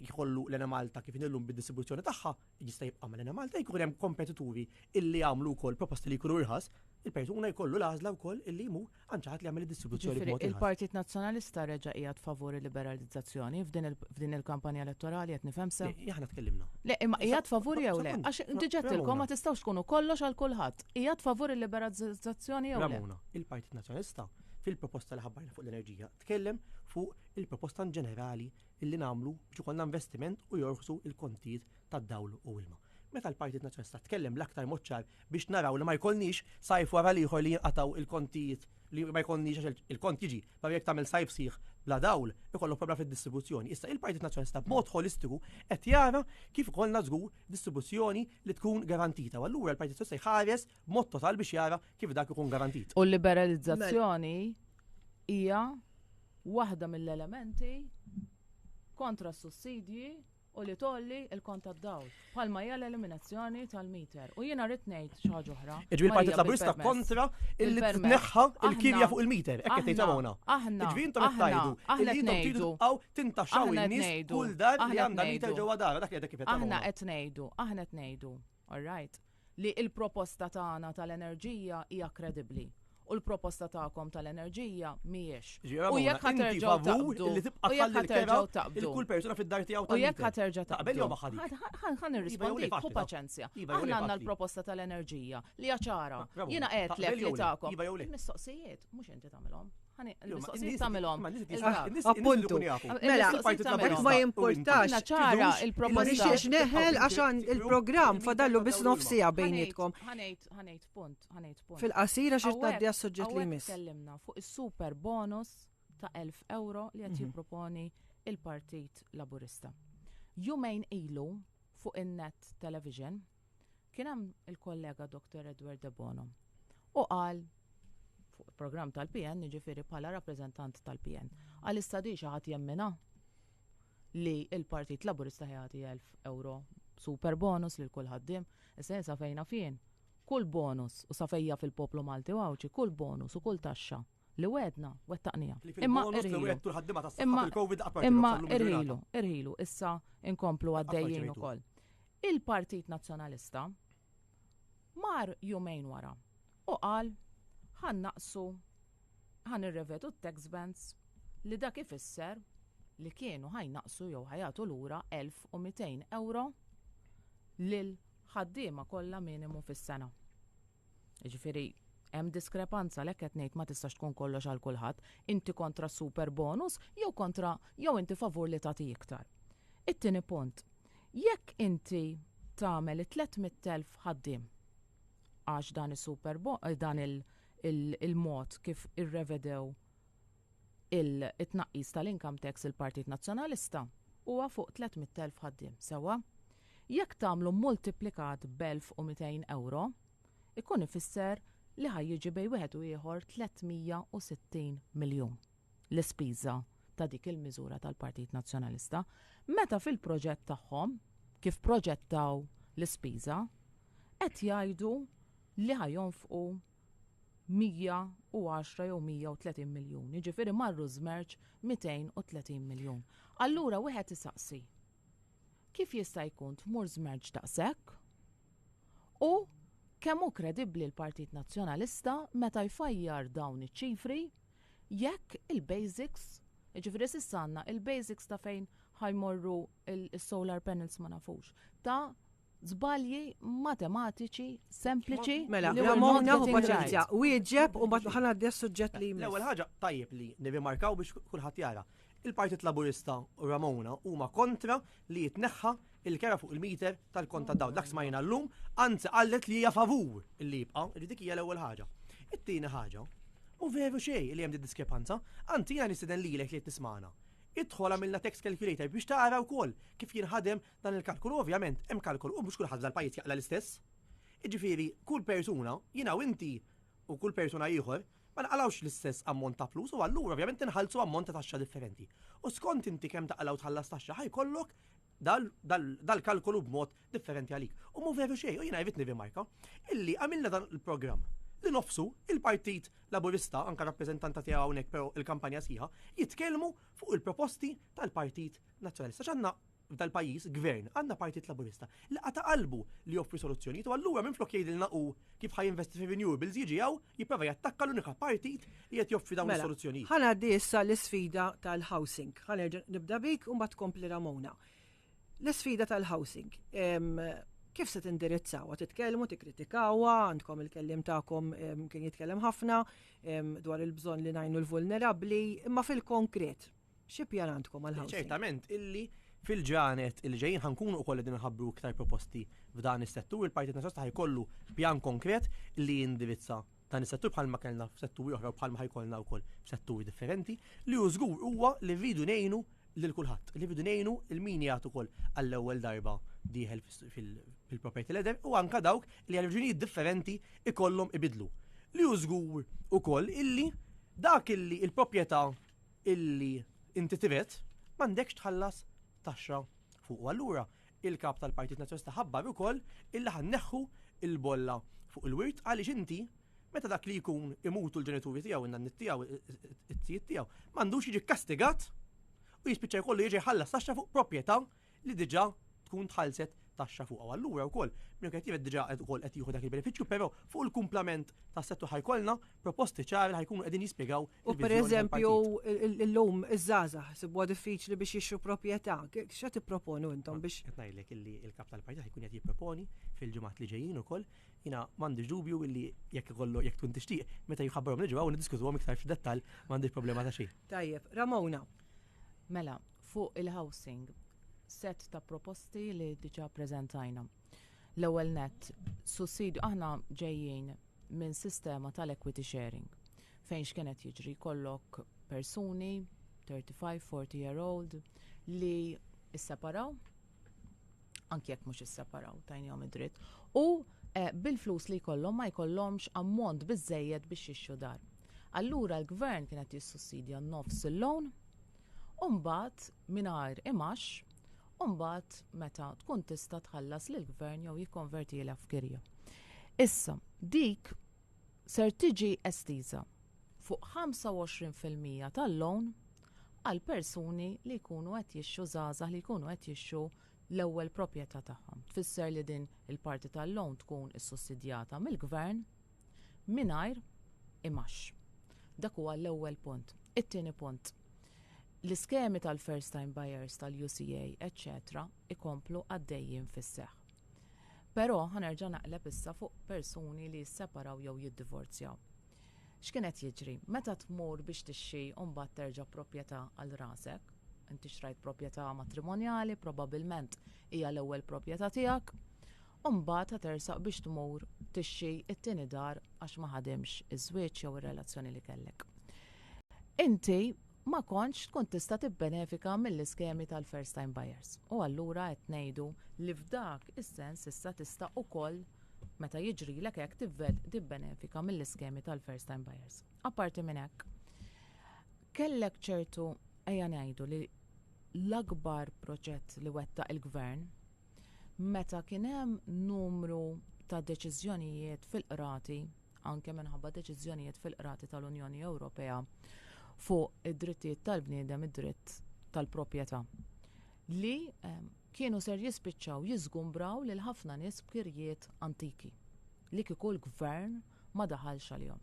C: jkollu l-Enemalta kif inhi llum bid-distribuzzjoni tagħha jista' jibqa' mal-Enemalta jkun hemm kompetituri illi jagħmlu wkoll proposti li jkunu irħas, il-persuna jkollu l-għażla wkoll illi jmur għand xi ħadd li jagħmel id-distribuzzjoni b'mod irħas.
B: Il-Partit Nazzjonalista reġa' qiegħed favur il-liberalizzazzjoni f'din il-kampanja elettorali qed nifhem sew?
C: Le, aħna tkellimna.
B: Le, imma qiegħed favur jew le? Għax inti ġedtilkom ma tistgħux tkunu kollox għal kulħadd. Qiegħed favur il-liberalizzazzjoni jew le?
C: Ramona, il-Partit Nazzjonalista fil-proposta li ħabbarna fuq l-enerġija tkellem fuq il-proposta ġenerali illi nagħmlu biex ikollna investiment u jorħsu il-kontijiet tad-dawl u ilma. Meta l-Partit Nazzjonalista tkellem l-aktar mod ċar biex naraw li ma jkollniex sajf wara l-ieħor li jinqatgħu il-kontijiet li ma jkollniex għax il-kont jiġi, ma jekk tagħmel sajf sħiħ bla dawl, ikollok problema fid-distribuzzjoni. Issa il-Partit Nazzjonalista b'mod ħolistiku qed jara kif ikollna żgur distribuzzjoni li tkun garantita. U allura l-Partit Nazzjonalista jħares b'mod total biex jara kif dak ikun garantit.
B: U l-liberalizzazzjoni hija waħda mill-elementi kontra s-sussidji u li tgħolli l-kont tad-dawl, bħalma hija l-eliminazzjoni tal-meter. U jiena rrid ngħid xi ħaġa oħra.
C: Jiġifieri l-Partit Laburista kontra illi tneħħa l-kirja fuq il-meter, hekk qed tgħid Ramona.
B: Aħna.
C: Jiġifieri intom qed tgħidu illi intom tridu tibqgħu tintaxxaw in-nies kull dar li għandha meter ġewwa darha, dak li għadek kif qed
B: Aħna qed ngħidu, aħna qed ngħidu, all right, li l-proposta tagħna tal-enerġija hija kredibbli u l-proposta tagħkom tal-enerġija mhijiex.
C: U jekk ħa terġgħu taqbdu li tibqa' tħalli l-kera lil kull persuna fid-dar tiegħu
B: U jekk ħa terġa'
C: taqbel jew ma ħadik.
B: Ħa nirrispondik ħu paċenzja. Iva, Aħna għandna l-proposta tal-enerġija li hija ċara. Jiena qed li tagħkom.
C: Iva
B: Il-mistoqsijiet mhux inti tagħmilhom. Il-mistoqsijiet tagħmilhom.
A: Appuntu. Mela, ma jimpurtax.
B: ċara il-proposta.
A: Nixtieq neħel għax il-programm fadallu biss nofsija bejnietkom.
B: Ħanejt, ħanejt punt, ħanejt punt.
A: Fil-qasira xi tgħaddi għas-suġġett li jmiss.
B: Tkellimna fuq is-super bonus ta' 1000 euro li qed mhm. jipproponi il-Partit Laburista. Jumejn ilu fuq in-net television kien hemm il-kollega Dr. Edward De Bono u qal fuq il-programm tal-PN, jiġifieri bħala rappreżentant tal-PN. Għal issa di xi ħadd jemmina li il-Partit Laburista jagħti 1000 euro super bonus lil kull ħaddiem. Issa jien sa fejna fien. Kull bonus u sa fejja fil-poplu Malti u Għawdxi, kull bonus u kull taxxa li wedna, wettaqnija.
C: Imma irħilu.
B: Imma imma irħilu, irħilu, issa inkomplu għaddejjin ukoll. Il-Partit Nazzjonalista mar jumejn wara u qal ħa nnaqqsu, ħa nirrevedu t-tax bands li dak ifisser li kienu ħa jnaqqsu jew ħa jagħtu lura 1,200 ewro lil ħaddiema kollha minimu fis-sena. Jiġifieri hemm diskrepanza għalhekk qed ngħid ma tistax tkun kollox għal kulħadd. Inti kontra super bonus jew kontra jew inti favur li tagħti iktar. It-tieni punt, jekk inti tagħmel it-300,000 ħaddiem għax dan is-super eh, dan il-mod kif irrevedew il-tnaqqis tal-income tax il-Partit Nazzjonalista huwa fuq 300,000 ħaddiem. Sewwa? Jekk tagħmlu multiplikat b'1200 euro, ikun ifisser li ħa jiġi bejn wieħed u ieħor 360 miljun l-ispiża ta' dik il-miżura tal-Partit Nazzjonalista, meta fil-proġett tagħhom, kif proġettaw l-ispiża, qed jgħidu li ħa jonfqu 110 jew 130 miljun, jiġifieri marru żmerġ 230 miljun. Allura wieħed isaqsi, kif jista' jkun tmur żmerġ daqshekk? U kemm hu kredibbli l-Partit Nazzjonalista meta jfajjar dawn iċ-ċifri jekk il-basics, jiġifieri s'issa għandna il-basics ta' fejn ħa jmorru s-solar panels ma nafux, ta' żbalji matematiċi sempliċi.
A: Mela, Ramona u paċenzja, wieġeb u mbagħad ħa ngħaddi għas-suġġett li jmiss.
C: L-ewwel ħaġa tajjeb li nirrimarkaw biex kulħadd jara. Il-Partit Laburista u Ramona huma kontra li jitneħħa il-kera fuq il-meter tal-kont tad-dawl. Dak smajna llum, anzi qalet li hija favur li jibqa', ġifieri dik hija l-ewwel ħaġa. It-tieni ħaġa, mhu veru xejn li hemm di diskrepanza, anzi jiena nistieden lilek li qed tismagħna. Idħol għamilna tax calculator biex tara wkoll kif jinħadem dan il-kalkolu. Ovvjament hemm kalkolu u mhux kulħadd dal-pajjiż jaqla' l-istess. Jiġifieri kull persuna, jiena u inti u kull persuna ieħor, ma naqalgħux l-istess ammont ta' flus u allura ovvjament inħallsu ammont ta' taxxa differenti. U skont inti kemm taqla' u tħallas taxxa ħa jkollok dal-kalkolu b'mod differenti għalik. U mhu veru xejn, u jiena jrid nirrimarka illi għamilna dan il-programm li nofsu il-Partit Laburista, anka rappreżentanta tiegħu hawnhekk però il-kampanja sħiħa, jitkellmu fuq il-proposti tal-Partit Nazzjonalista. X'għandna f'dal-pajjiż gvern, għandna Partit Laburista li qata' qalbu li joffri soluzzjonijiet u allura minflok jgħidilna hu kif ħa jinvesti fi renewables jiġi hawn jipprova jattakka l-unika partit li qed joffri dawn
A: Mela,
C: is-soluzzjonijiet.
A: Ħa ngħaddi issa l-isfida tal-housing. Ħa nerġa' nibda bik u mbagħad tkompli Ramona. L-isfida tal-housing. Kif se tindirizzawha? Titkellmu, tikkritikawha, għandkom il-kelliem tagħkom kien jitkellem ħafna dwar il-bżonn li ngħinu l-vulnerabbli, imma fil-konkret, xi pjan għandkom għall-housing?
C: Ċertament illi fil-ġranet il ġejjin ħa nkunu ukoll qegħdin nħabbru iktar proposti f'dan is-settur, il-Partit Nazzjonalista ħa jkollu pjan konkret li jindirizza dan is-settur bħalma kellna f'setturi oħra u bħalma ħa jkollna wkoll f'setturi differenti, li hu żgur huwa li rridu ngħinu lil kulħadd, li rridu ngħinu il min jagħtu ukoll għall-ewwel darba dieħel fil-property ladder u anka dawk li għal raġunijiet differenti ikollhom ibidlu. Li hu żgur ukoll illi dak illi il-proprjetà illi inti trid m'għandekx tħallas taxxa fuq. U allura il-kap tal-Partit Nazzjonalista ħabbar ukoll illi ħa nneħħu il-bolla fuq il-wirt għaliex inti meta dak li jkun imutu l-ġenituri tiegħu, in-nanniet tiegħu, it-tijiet tiegħu, m'għandux jiġi kastigat u jispiċċa jkollu jiġi jħallas taxxa fuq proprjetà li diġà tkun tħallset taxxa fuqha. U allura wkoll min qed jibed diġà qed ukoll qed jieħu dak il-benefiċċju, però fuq il-kumplament tas-settur ħa jkollna proposti ċari li ħa jkunu qegħdin jispjegaw
A: U per eżempju, illum iż-żgħażagħ sibuha diffiċli biex jixtru proprjetà. X'qed tipproponu intom biex?
C: Qed ngħidlek illi l-kap tal-partit ħa jkun qed jipproponi fil-ġimgħat li ġejjin ukoll. Jiena m'għandix dubju illi jekk ikollu jekk tkun tixtieq meta jħabbarhom li ġew niddiskutuhom iktar f'dettall, m'għandix problema ta' xejn.
A: Tajjeb, Ramona.
B: Mela, fuq il-housing, set ta' proposti li diġà ppreżentajna. L-ewwel nett, sussidju, aħna ġejjin minn sistema tal-equity sharing. Fejn x'kien qed jiġri? Jkollok persuni 35, 40 year old li isseparaw, anki jekk mhux isseparaw, tajnihom id-dritt, u bil-flus li jkollhom ma jkollhomx ammont biżżejjed biex jixtru dar. Allura l-gvern kien qed jissussidja nofs il-loan, u mbagħad mingħajr imax, u mbagħad meta tkun tista' tħallas lill-gvern jew jikkonvertilha f'kirja. Issa, dik ser tiġi estiża fuq 25% tal-loan għal persuni li jkunu qed jixtru, żgħażagħ li jkunu qed jixtru l-ewwel proprjetà tagħhom. Tfisser li din il-parti tal-loan tkun issussidjata mill-gvern mingħajr imax. Dak huwa l-ewwel punt. It-tieni punt. L-iskemi tal-first time buyers, tal-UCA, eccetera, ikomplu għaddejjin fis-seħħ. Però ħa nerġa' naqleb issa fuq persuni li jisseparaw jew jiddivorzjaw. X'kien qed jiġri? Meta tmur biex tixxi u mbagħad terġa' proprjetà għal rasek, inti xtrajt proprjetà matrimonjali, probabbilment hija l-ewwel proprjetà tiegħek, u mbagħad ħa tersaq biex tmur tixxi t-tieni dar għax ma ħadimx iż-żwieġ jew ir-relazzjoni li kellek. Inti ma kontx tkun tista' tibbenefika mill-iskemi tal-first time buyers. U allura qed ngħidu li f'dak is-sens issa tista' ukoll meta jiġrilek hekk tibbenefika mill-iskemi tal-first time buyers. Apparti minn hekk, kellek ċertu, ejja ngħidu li l-akbar proġett li wettaq il-gvern meta kien hemm numru ta' deċiżjonijiet fil-qrati, anke minħabba deċiżjonijiet fil-qrati tal-Unjoni Ewropea fuq id-drittijiet tal-bniedem, id-dritt tal-proprjetà, li kienu ser jispiċċaw jiżgumbraw lil ħafna nies b'kirjiet antiki li kieku l-gvern ma daħalx għalihom.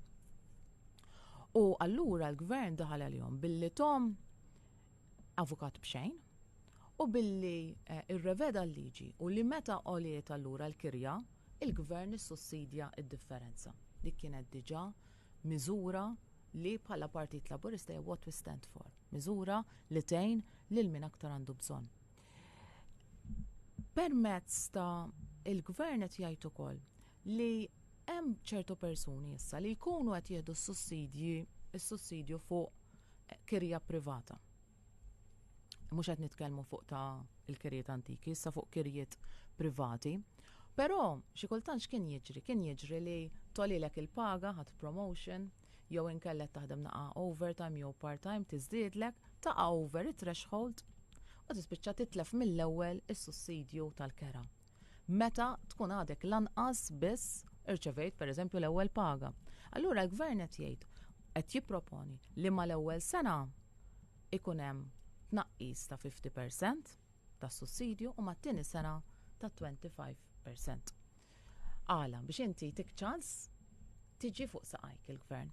B: U allura l-gvern daħal għalihom billi tom avukat b'xejn u billi irreveda l-liġi u li meta għoliet allura l-kirja, il-gvern issussidja d-differenza. Dik kienet diġà miżura li bħala Partit Laburista hija what we stand for, miżura li tgħin lil min aktar għandu bżonn. Permezz ta' il-gvern qed jgħid ukoll li hemm ċertu persuni issa li jkunu qed jieħdu s-sussidji, is-sussidju fuq kirja privata. Mhux qed nitkellmu fuq ta' il-kirjiet antiki, issa fuq kirjiet privati. Però xi kultant x'kien jiġri? Kien jiġri li tolilek il-paga, ħadd promotion, jew inkella taħdem naqa overtime jew part-time, tiżdiedlek, taqa' over it-threshold. U tispiċċa titlef mill-ewwel is-sussidju tal-kera. Meta tkun għadek lanqas biss irċevejt pereżempju l-ewwel paga. Allura l-gvern qed jgħid qed jipproponi li mal-ewwel sena ikun hemm tnaqqis ta' 50% tas-sussidju u mat-tieni sena ta' 25%. Għala, biex inti tik ċans tiġi fuq saqajk il-gvern.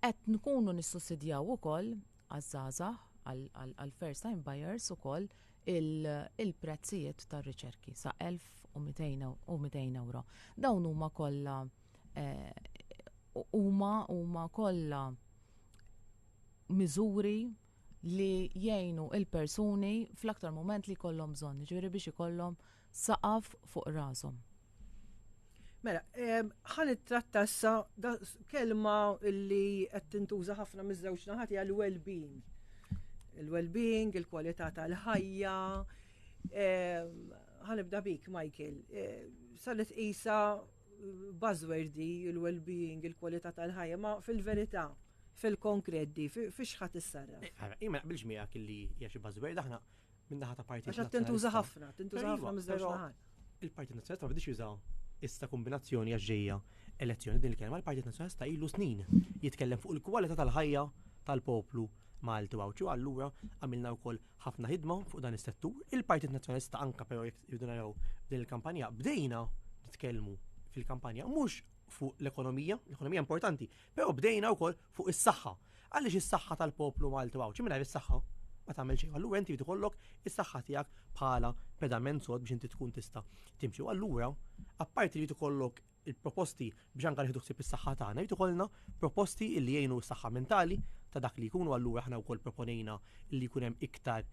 B: Qed nkunu nissussidjaw ukoll għaż-żgħażagħ għal first time buyers ukoll il-prezzijiet tar-riċerki sa 1200 euro. Dawn huma kollha eh, huma huma kollha miżuri li jgħinu il-persuni fl-aktar moment li jkollhom bżonn, ġifieri biex ikollhom saqaf fuq rashom.
A: Mela, ħa nittratta issa kelma li qed tintuża ħafna miż-żewġ naħat hija l-well-being. Il-well-being, il-kwalità tal-ħajja. Ħa nibda bik, Michael. Saret qisha buzzword il-well-being, il-kwalità tal-ħajja, ma fil-verità, fil-konkret di, fiex ħa tissarraf?
C: Jien ma naqbilx miegħek illi hija xi buzzword, aħna min-naħa ta' Partit
A: Għax tintuża ħafna, tintuża ħafna miż-żewġ naħat.
C: Il-Partit Nazzjonalista ma bdiex juża issa kombinazzjoni għax ġejja elezzjoni din il-kelma l-Partit Nazzjonalista ilu snin jitkellem fuq il-kwalità tal-ħajja tal-poplu Malti u Għawdxi u allura għamilna wkoll ħafna ħidma fuq dan is-settur. Il-Partit Nazzjonalista anka però jekk irridu naraw din il-kampanja bdejna nitkellmu fil-kampanja mhux fuq l-ekonomija, l-ekonomija importanti, però bdejna wkoll fuq is-saħħa. Għaliex is-saħħa tal-poplu Malti u Għawdxi mingħajr is-saħħa ma tagħmel xejn. Allura inti jrid ikollok is-saħħa tiegħek bħala pedament sod biex inti tkun tista' timxi. U allura, apparti li jrid ikollok il-proposti biex anke nieħdu ħsieb is-saħħa tagħna, jrid ikollna proposti li jgħinu s-saħħa mentali ta' dak li jkunu allura aħna wkoll proponejna li jkun hemm iktar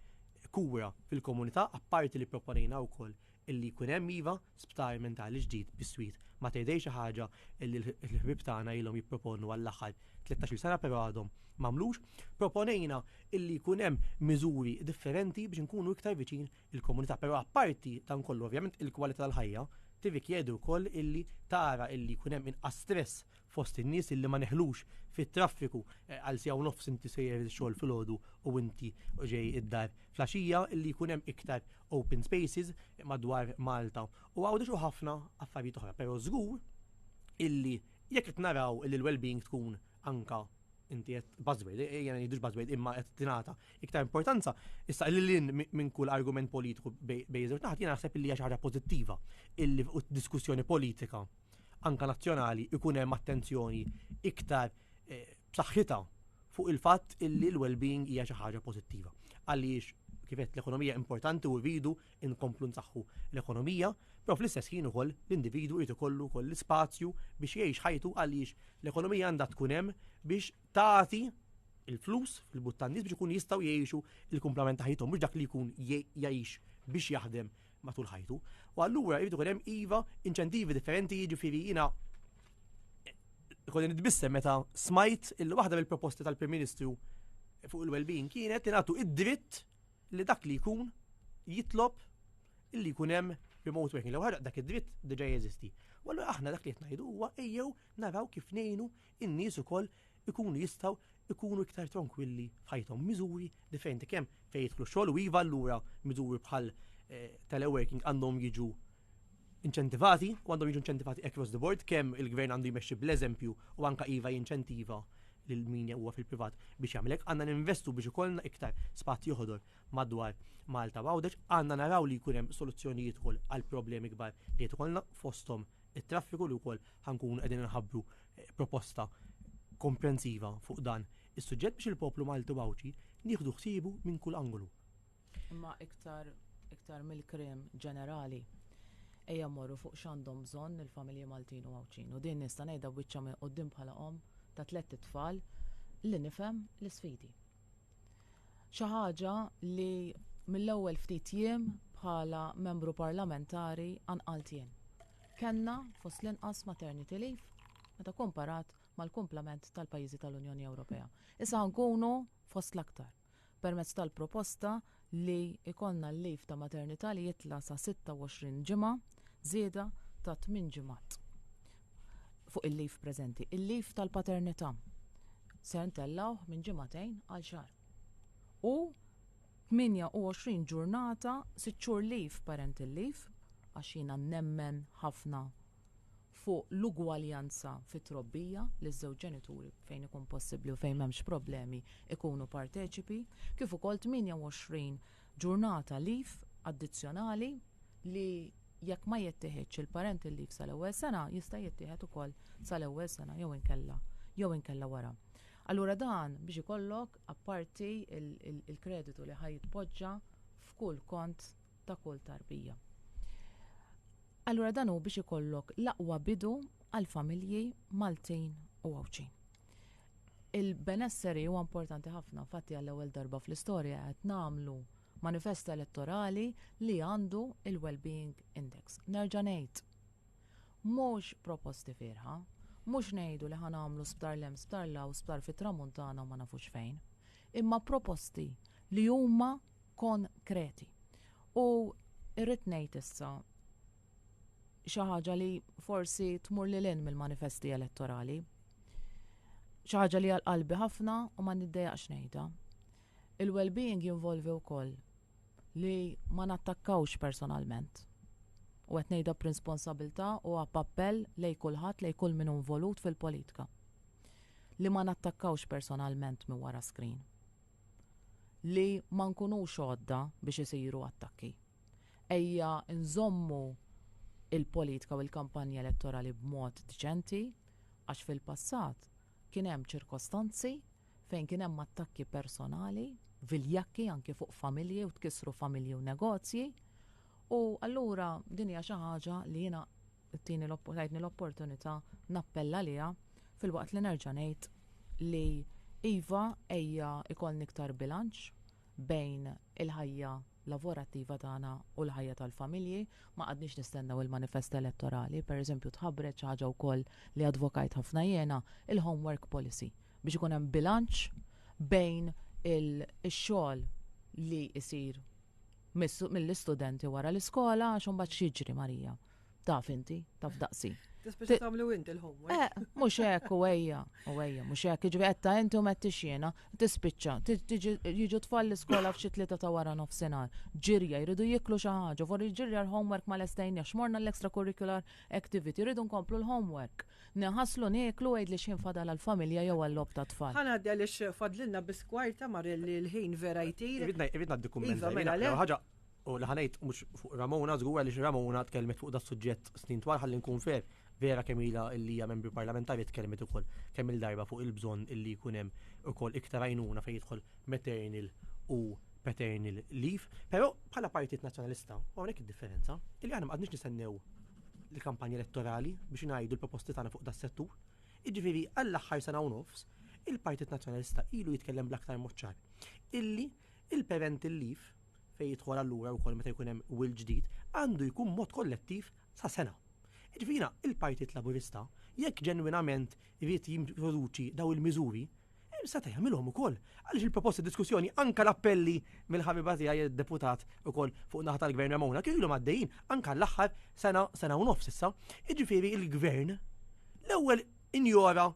C: kura fil-komunità, apparti li proponejna wkoll illi jkun hemm iva sptar mentali ġdid biswit Mater Dei xi ħaġa illi l-ħbieb tagħna ilhom jipproponu għall-aħħar 13-il sena però għadhom m'għamlux. Proponejna illi jkun hemm miżuri differenti biex inkunu iktar viċin il-komunità, però apparti dan kollu ovvjament il-kwalità tal-ħajja tirrikjedi wkoll illi tara illi jkun hemm inqas stress fost in-nies illi ma neħlux fit-traffiku eh, għal siegħa u nofs inti sejjer ix-xogħol filgħodu u inti ġej id-dar flaxija illi jkun hemm iktar open spaces madwar Malta u Għawdex u ħafna affarijiet oħra. Però żgur illi jekk qed naraw illi l-well-being tkun anka inti qed buzzword, eh, jena ngħidux buzzword imma qed tingħata iktar importanza, issa li lin minn kull argument politiku bejn żewġ naħat jiena naħseb illi hija xi ħaġa pożittiva illi fuq diskussjoni politika anka nazzjonali ikun hemm attenzjoni iktar eh, b'saħħitha fuq il-fatt illi l-well-being hija xi ħaġa pożittiva. Għaliex kif qed l-ekonomija importanti u rridu nkomplu nsaħħu l-ekonomija, però fl-istess ħin ukoll l-individwu jrid ikollu wkoll l-ispazju biex jgħix ħajtu għaliex l-ekonomija għandha tkun hemm biex tagħti il-flus fil-but tan-nies biex ikun jistgħu jgħixu il-kumplament ta' ħajthom mhux dak li jkun jgħix biex jaħdem matul ħajtu. U allura jrid ikun hemm iva inċentivi differenti jiġifieri jiena kolli nitbissem meta smajt il waħda mill-proposti tal-Prim Ministru fuq il-well-being kienet li nagħtu id-dritt li dak li jkun jitlob illi jkun hemm remote working. L-ewwel dak id-dritt diġà jeżisti. U allura aħna dak li qed ngħidu huwa ejjew naraw kif ngħinu in-nies ukoll ikunu jistgħu ikunu iktar tranquilli f'ħajthom. Miżuri differenti kemm fejn jidħlu xogħol u iva allura miżuri bħal eh, teleworking għandhom jiġu inċentivati u għandhom jiġu inċentivati across the board kemm il-gvern għandu jmexxi bl-eżempju u anka iva jinċentiva lil min huwa fil-privat biex jagħmel hekk. Għandna ninvestu biex ikollna iktar spazju ħodor madwar Malta u Għawdex, għandna naraw li jkun hemm soluzzjonijiet ukoll għal problemi kbar li qed ikollna fosthom it-traffiku li wkoll ħankunu qegħdin inħabbru eh, proposta komprensiva fuq dan is-suġġett biex il-poplu Malti u Għawdxi nieħdu ħsiebu minn kull angolu.
B: Imma iktar iktar mill-krim ġenerali ejja mmorru fuq x'għandhom bżonn il-familji Maltin u Għawdxin. U din nista' ngħidha b'wiċċha minn quddiem bħala omm ta' tlett itfal li nifhem l-isfidi. Xi ħaġa li mill-ewwel ftit jiem bħala membru parlamentari anqalt jien. Kellna fost l-inqas maternity leave meta komparat mal-kumplament tal-pajjiżi tal-Unjoni Ewropea. Issa nkunu fost l-aktar permezz tal-proposta li jkollna l-leave ta' maternità li jitla' sa 26 ġimgħa, żieda ta' 8 ġimgħat fuq il-leave preżenti. Il-leave tal-paternità ser ntellgħuh minn ġimagħtejn għal xahar. U 28 ġurnata, 6 xhur leave parental leave, għax jiena nemmen ħafna fuq l-ugwaljanza fit-trobbija li ż-żewġ ġenituri fejn ikun possibbli u fejn m'hemmx problemi ikunu parteċipi, kif ukoll 28 ġurnata leave addizzjonali li jekk ma jittieħedx il-parental leave sal-ewwel sena jista' jittieħed ukoll sal-ewwel sena jew inkella jew inkella wara. Allura dan biex ikollok apparti il-kreditu li ħa jitpoġġa f'kull kont ta' kull tarbija. Allura dan hu biex ikollok l-aqwa bidu għal familji Maltin u Għawdxin. Il-benesseri huwa importanti ħafna, fatti għall-ewwel darba fl-istorja qed nagħmlu manifest elettorali li għandu il-Wellbeing Index. Nerġa' ngħid, mhux proposti fierħa, mhux ngħidu li ħa nagħmlu sptar 'l hemm, sptar 'l hawn, sptar fit-Tramuntana u ma nafux fejn, imma proposti li huma konkreti. U irrid ngħid issa xi ħaġa li forsi tmur lil hinn mill-manifesti elettorali. Xi ħaġa li għal qalbi ħafna u ma niddejjaqx ngħidha. Il-well-being jinvolvi wkoll li ma nattakkawx personalment. U qed ngħidha b'responsabilità u appell lejn kulħadd lejn kull min hu involut fil-politika. Li ma nattakkawx personalment minn wara screen. Li ma nkunux għodda biex isiru attakki. Ejja nżommu il-politika u l-kampanja elettorali b'mod diċenti għax fil-passat kien hemm ċirkostanzi fejn kien hemm attakki personali, viljakki anki fuq familji u tkissru familji u negozji. U allura din hija xi ħaġa li jiena tini tajtni l-opportunità nappella liha filwaqt li nerġa' ngħid li iva ejja ikollna iktar bilanċ bejn il-ħajja lavorattiva tagħna u l-ħajja tal-familji, ma qgħadniex nistennew il-manifest elettorali, pereżempju tħabbret xi ħaġa wkoll li advokajt ħafna jiena, il-homework policy biex ikun hemm bilanċ bejn il-xogħol li jsir mill-istudenti wara l-iskola għax imbagħad x'jiġri Marija. Taf inti, taf daqsi.
A: Tispiċċa tagħmlu inti l-homework.
B: Eh, mhux hekk u ejja, u ejja, mhux hekk, jiġri qed ta' inti u m'għedtix jiena, tispiċċa, jiġu tfal l-iskola f'xi tlieta ta' wara nofsinhar, ġirja, jridu jiklu xi ħaġa, forri ġirja l-homework ma lestejniex, morna l-extracurricular activity, jridu nkomplu l-homework. Nħaslu nieklu għid li x'ħin fadal għall-familja jew għall-logħob tat-tfal.
A: Ħa ngħaddi għaliex fadlilna biss kwarta Marelli l-ħin vera jtir.
C: Irrid ngħaddi kumment.
A: Iva, mela le.
C: Ħaġa U li ħa ngħid mhux fuq Ramona żgur għaliex Ramona tkellmet fuq das-suġġett snin twal ħalli nkun fair vera kemm ilha illi hija membru parlamentari tkellmet ukoll kemm il-darba fuq il-bżonn illi jkun hemm ukoll iktar għajnuna fejn jidħol maternal u paternal leave. Però bħala Partit Nazzjonalista, u hawnhekk id-differenza, illi aħna ma qgħadniex nistennew l-kampanja elettorali biex ngħidu l-proposti tagħna fuq das-settur. Jiġifieri għall-aħħar sena u nofs, il-Partit Nazzjonalista ilu jitkellem bl-aktar mod ċar illi il-parental leave fejn jidħol allura wkoll meta jkun hemm will ġdid, għandu jkun mod kollettiv sa sena. Jiġifieri il-Partit Laburista jekk ġenwinament irid jintroduċi daw il-miżuri, seta' jagħmilhom ukoll. Għaliex il-proposti diskussjoni anka l-appelli mill-ħabiba tiegħi deputat ukoll fuq naħa tal-Gvern Ramona kienu ilhom għaddejjin anka l-aħħar sena sena u nofs issa. Jiġifieri il-Gvern l-ewwel injora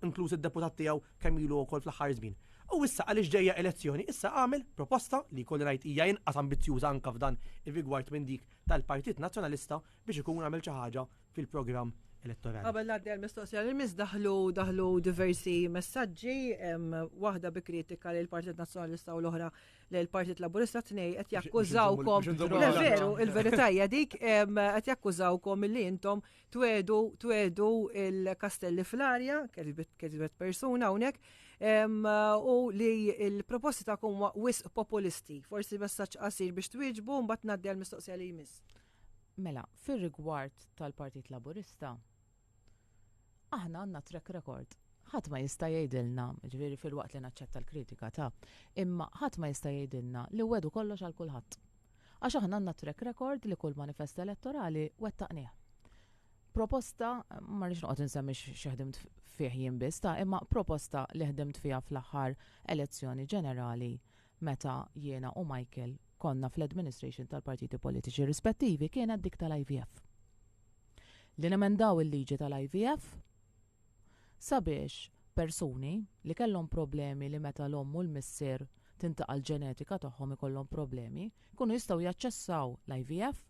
C: inkluż id-deputat tiegħu kemm ilu wkoll fl-aħħar żmien. U issa għaliex ġejja elezzjoni, issa għamel proposta li jkolli ngħid hija inqas ambizzjuża anka f'dan ir-rigward minn dik tal-Partit Nazzjonalista biex ikun għamel xi ħaġa fil-programm elettorali.
A: Qabel ngħaddi għall-mistoqsija li miss daħlu daħlu diversi messaġġi, waħda bi kritika lil Partit Nazzjonalista u l-oħra lil Partit Laburista tnej qed jakkużawkom. Le veru, il-verità hija dik qed jakkużawkom li intom Twedu, twedu il-kastelli fl-arja, kitbet persuna hawnhekk, u li l-proposti tagħkom huma wisq populisti. Forsi messaġġ qasir biex twieġbu mbagħad ngħaddi għall-mistoqsija li jmiss.
B: Mela, fir-rigward tal-Partit Laburista, aħna għandna track record. Ħadd ma jista' jgħidilna, ġifieri filwaqt li naċċetta l-kritika ta' imma ħadd ma jista' jgħidilna li wedu kollox għal kulħadd. Għax aħna għandna track record li kull manifest elettorali wettaqnieh. Proposta, ma rridx noqgħod insemmi xi ħdimt fih jien biss ta' imma proposta li ħdimt fiha fl-aħħar elezzjoni ġenerali meta jiena u Michael konna fl-administration tal-partiti politiċi rispettivi kienet dik tal-IVF. Li nemendaw il-liġi tal-IVF sabiex persuni li kellhom problemi li meta l-omm u l-missier tintaqa' l-ġenetika tagħhom ikollhom problemi, jkunu jistgħu jaċċessaw l-IVF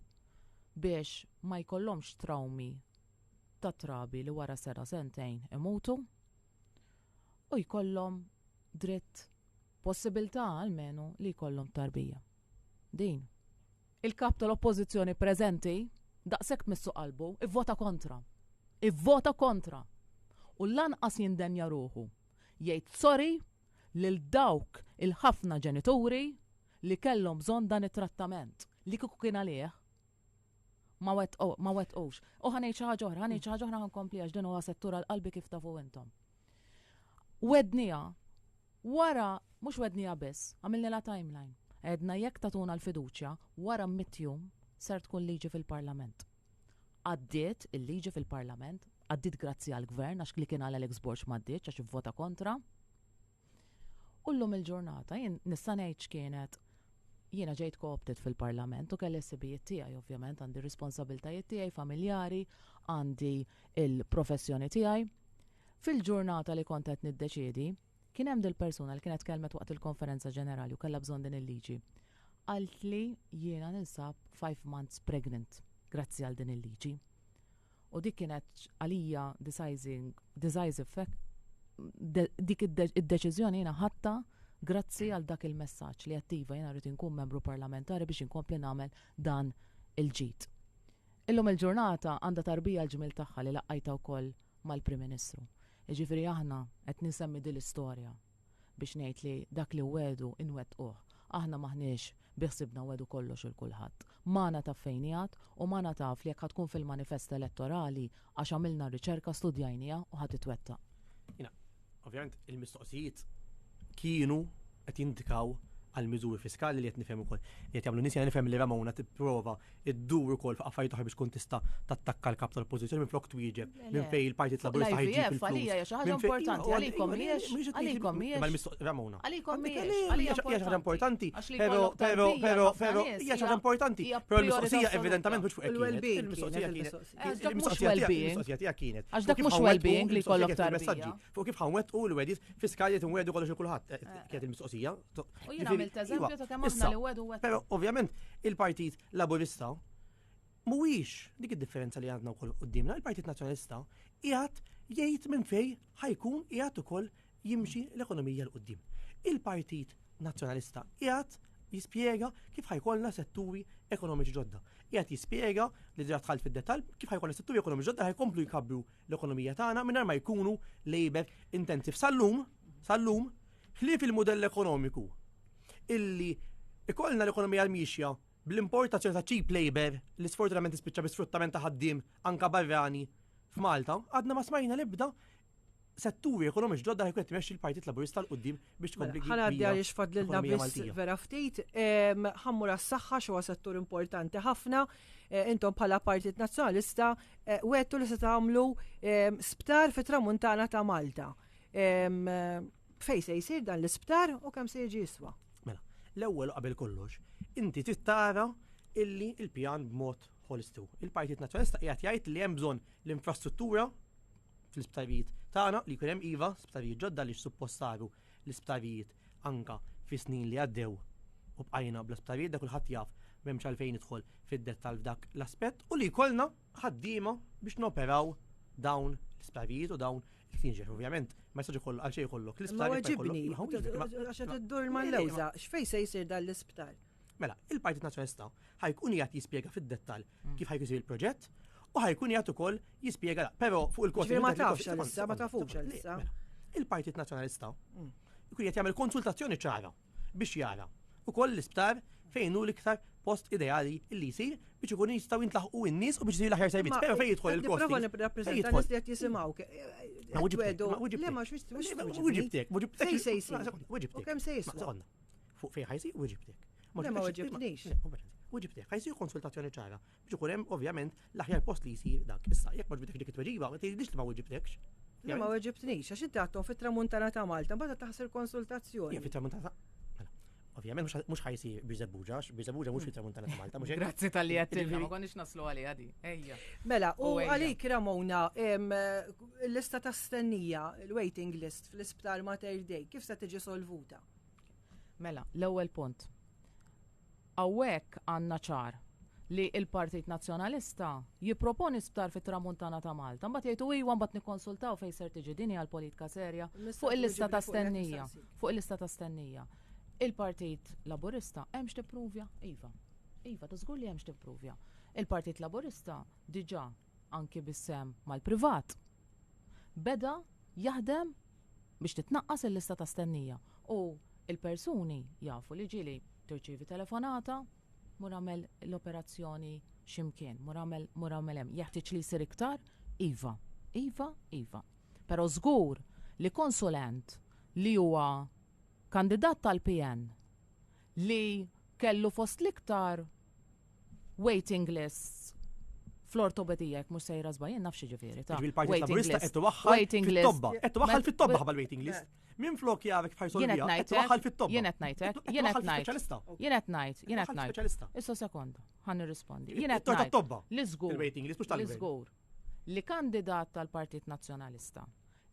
B: biex ma jkollhomx trawmi ta' trabi li wara sena sentejn imutu u jkollhom dritt possibilità almenu li jkollhom tarbija. Din. Il-kap tal-oppożizzjoni preżenti daqshekk missu qalbu, ivvota kontra. Ivvota kontra. U lanqas jindenja ruħu jgħid sorry lil dawk il-ħafna ġenituri li kellhom bżonn dan it-trattament. Li kieku kien għalih ma wettqux. U ħa ngħid xi ħaġa oħra, ħa ngħid xi ħaġa oħra ħa nkompli għax din huwa settur għal qalbi kif tafu intom. Wednija wara mhux wednija biss, għamilnilha timeline. Għedna jekk tagħtuna l-fiduċja, wara mitt jum ser tkun liġi fil-Parlament. Għaddiet il-liġi fil-Parlament, għaddiet grazzi għall-Gvern għax li kien għal Alex Borg m'għaddietx għax ivvota kontra. U llum il-ġurnata jien nista' ngħid x'kienet jiena ġejt co-opted fil-Parlament u kelli s-sibijiet tiegħi ovvjament għandi responsabiltajiet tiegħi familjari, għandi il-professjoni tiegħi. Fil-ġurnata li kont qed niddeċiedi, kien hemm dil-persuna li kienet tkellmet waqt il-konferenza ġenerali u kellha bżonn din il-liġi. Qaltli jiena ninsab 5 months pregnant grazzi għal din il-liġi. U dik kienet għalija decising, decisive fact, dik id-deċiżjoni jiena ħadtha grazzi għal dak il-messaġġ li attiva jiena rrid inkun membru parlamentari biex inkompli nagħmel dan il-ġid. Illum il-ġurnata għandha tarbija l-ġmiel tagħha li laqqajtha wkoll mal-Prim Ministru. Jiġifieri aħna qed ninsemmi din l-istorja biex ngħid li dak li wegħdu inwettquh. Aħna m'aħniex bi ħsiebna nwegħdu kollox 'il kulħadd. Magħna taf fejn qiegħed u magħna taf li jekk ħa tkun fil-manifest elettorali għax għamilna r-riċerka studjajniha u ħa titwettaq.
C: Jiena, ovvjament il-mistoqsijiet kienu qed jindikaw għal miżuri fiskali li qed nifhem ukoll li qed jagħmlu nies jiena nifhem li Ramona tipprova ddur ukoll fuq affarijiet oħra biex tkun tista' tattakka l-kap tal-oppożizzjoni minflok twieġeb minn fejn il-Partit Laburista ħa jġib
B: il-flus. Għalija hija xi ħaġa importanti għalikom mhijiex għalikom mhijiex.
C: Ramona.
B: Għalikom mhijiex.
C: Hija xi ħaġa importanti. Però però però però hija xi ħaġa importanti. Però l-mistoqsija evidentament mhux fuq hekk.
A: Il-mistoqsija
C: kienet. Il-mistoqsija tiegħek kienet.
B: Għax dak mhux well-being li jkollok tarbija.
C: Fuq kif ħa nwettqu l-wegħdiet fiskali qed inwegħdu kollox il kulħadd. Eh, eh. Kienet il-mistoqsija.
B: U jien għamilt eżempju ta' kemm aħna li wegħdu
C: wettqu. Però ovvjament il-Partit Laburista mhuwiex dik id-differenza li għandna wkoll quddiemna, il-Partit Nazzjonalista qiegħed jgħid minn fejn ħa jkun qiegħed ukoll jimxi l-ekonomija 'l quddiem. Il-Partit Nazzjonalista qiegħed jispjega kif ħa jkollna setturi ekonomiċi ġodda. Qiegħed jispjega li diġà dħalt fid-dettall kif ħa jkollna setturi ekonomiċi ġodda ħa jkomplu jkabbru l-ekonomija tagħna mingħajr ma jkunu labor intensive. Sal-lum, sal-lum, ħlief il-mudell ekonomiku illi ikollna l-ekonomija l-miexja bl-importazzjoni ta' cheap labor li sfortunatament tispiċċa bi sfruttament ta' ħaddiem anka barrani f'Malta, għadna ma smajna l-ebda setturi ekonomiċi ġodda li qed tmexxi l-Partit Laburista 'l quddiem biex tkompli.
A: Mela, ħa ngħaddi għaliex fadlilna biss vera ftit, ħa mmur għas-saħħa x'huwa settur importanti ħafna. Eh, intom bħala Partit Nazzjonalista eh, wegħedtu li se tagħmlu sptar fit-tramuntana ta' Malta. Fejn se jsir dan l-isptar u kemm se jiġi jiswa?
C: Mela, l-ewwel qabel kollox, inti trid tara illi il-pjan b'mod holistiku. Il-Partit Nazzjonalista qiegħed jgħid li hemm bżonn l-infrastruttura fl-isptarijiet tagħna li jkun hemm iva sptarijiet ġodda li suppost saru l-isptarijiet anka fi snin li għaddew u bqajna bla sptarijiet da kulħadd jaf m'hemmx għalfejn nidħol fid-dettall f'dak l-aspett u li jkollna ħaddiema biex noperaw dawn l-isptarijiet u dawn il-kliniċi. Ovvjament, ma jistax ikoll għal xejn ikollok
A: l-isptar. Ma weġibni, għax qed iddur mal-lewża, x'fejn se jsir dan l-isptar?
C: Mela, il-Partit Nazzjonalista ħa jkun qiegħed jispjega fid-dettall mm. kif ħa jkun il-proġett u ħa jkun qiegħed ukoll jispjega però fuq il-kost.
A: Ma tafx għalissa, ma tafux għalissa.
C: Mela, il-Partit Nazzjonalista mm. jkun qed jagħmel konsultazzjoni ċara biex jara ukoll l-isptar fejn hu l-iktar post ideali li jsir biex ikun jistgħu jintlaħqu n-nies u biex isir l-aħjar servizz. Però fejn jidħol il-kost.
A: Prova nirrappreżenta nies li qed jisimgħu.
C: Weġibtek,
A: weġibtek. Fejn se jsir? U kemm se jiswa?
C: Fuq fejn ħa jsir weġibtek.
A: Le ma weġibtnix.
C: Weġibtek, ħa jsir konsultazzjoni ċara biex ikun hemm ovvjament l-aħjar post li jsir dak. Issa, jekk ma ġibtek dik it-tweġiba, ma tgħidlix li ma weġibtekx.
A: Le ma weġibtnix, għax inti għadthom fit-tramuntana ta' Malta, mbagħad taħsir konsultazzjoni.
C: Fit-tramuntana mela, Ovvjament mhux ħa jsir Birżebbuġa, Birżebbuġa mhux fit-tramuntana ta' Malta, mhux
B: Grazzi talli għedtilna, ma konniex naslu għaliha di. Ejja.
A: Mela, u għalik Ramona, l-lista ta' stennija, il-waiting list fl-isptar Mater Dei, kif se tiġi solvuta?
B: Mela, l-ewwel punt. Hawnhekk għandna ċar li l-Partit Nazzjonalista jipproponi sptar fit-Tramuntana ta' Malta, mbagħad jgħidu iwa mbagħad nikkonsultaw fejn ser tiġi din hija l-politika serja fuq il-lista ta' stennija. Fuq il-lista ta' stennija. Il-Partit Laburista hemm x'tipprovja? Iva. Iva, ta' żgur li hemm x'tipprovja. Il-Partit Laburista diġà anki bis-sehem mal-privat beda jaħdem biex titnaqqas il-lista ta' stennija u il-persuni jafu li ġieli tirċievi telefonata mur għamel l-operazzjoni x'imkien, mur għamel mur għamel hemm. Jeħtieġ li jsir iktar? Iva, iva, iva. Però żgur li konsulent li huwa kandidat tal-PN li kellu fost l-iktar waiting lists fl-ortopedija jekk mhux sejra żball, jien naf x'jiġifieri ta'
C: Il-Partit Laburista qed iwaħħal fit-tobba, qed iwaħħal fit-tobba ħabba l-waiting list. Min flok jarek bħal solvija, qed iwaħħal fit-tobba.
B: Jien qed ngħidlek, jien qed ngħid. Jien qed ngħid, jien qed ngħid. Issa sekonda, ħa nirrispondi. Jien qed
C: ngħid.
B: Li żgur.
C: Il-waiting list mhux
B: tal Żgur li kandidat tal-Partit Nazzjonalista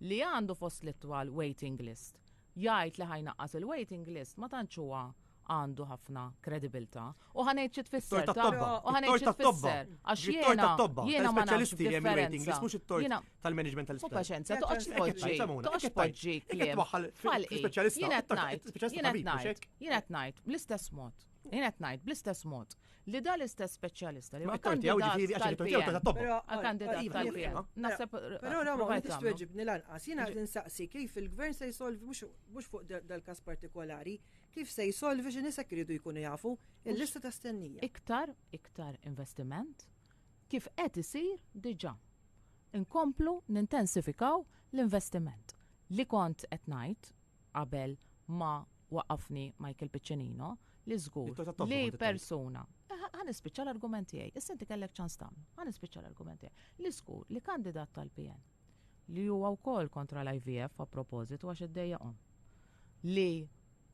B: li għandu fost l-itwal waiting list jgħid li ħa jnaqqas il-waiting list ma tantx huwa għandu ħafna kredibilità. U ħa ngħid xi tfisser.
C: U
B: ħa ngħid xi tfisser.
C: Għax jiena jiena ma nafx differenza. Mhux it-tort tal-management
B: tal-isptar. Paċenzja, toqgħodx tpoġġi. Toqgħodx tpoġġi kliem.
C: Speċjalista.
B: Jien qed ngħid, jien qed ngħid, jien qed ngħid bl-istess mod. Jien qed ngħid bl-istess mod li da l-istess speċjalista li
C: huwa kandidat
B: tal-PN. Għal-kandidat
A: tal-PN. Però Rama, ma tix tweġibni lanqas. Jiena qed insaqsi kif il-gvern se jsolvi mhux fuq dal-każ partikolari, kif se jsolvi xi nies hekk iridu jkunu jafu il-lista ta' stennija.
B: Iktar, iktar investiment kif qed isir diġà. Inkomplu nintensifikaw l-investiment. Li kont qed ngħid qabel ma waqqafni Michael Piccinino li żgur li persuna ħa nispiċċa l-argument tiegħi. Issa inti kellek ċans tagħmlu. Ħa nispiċċa l-argument tiegħi. Li żgur li kandidat tal-PN li huwa wkoll kontra l-IVF a propositu għax iddejjaqhom li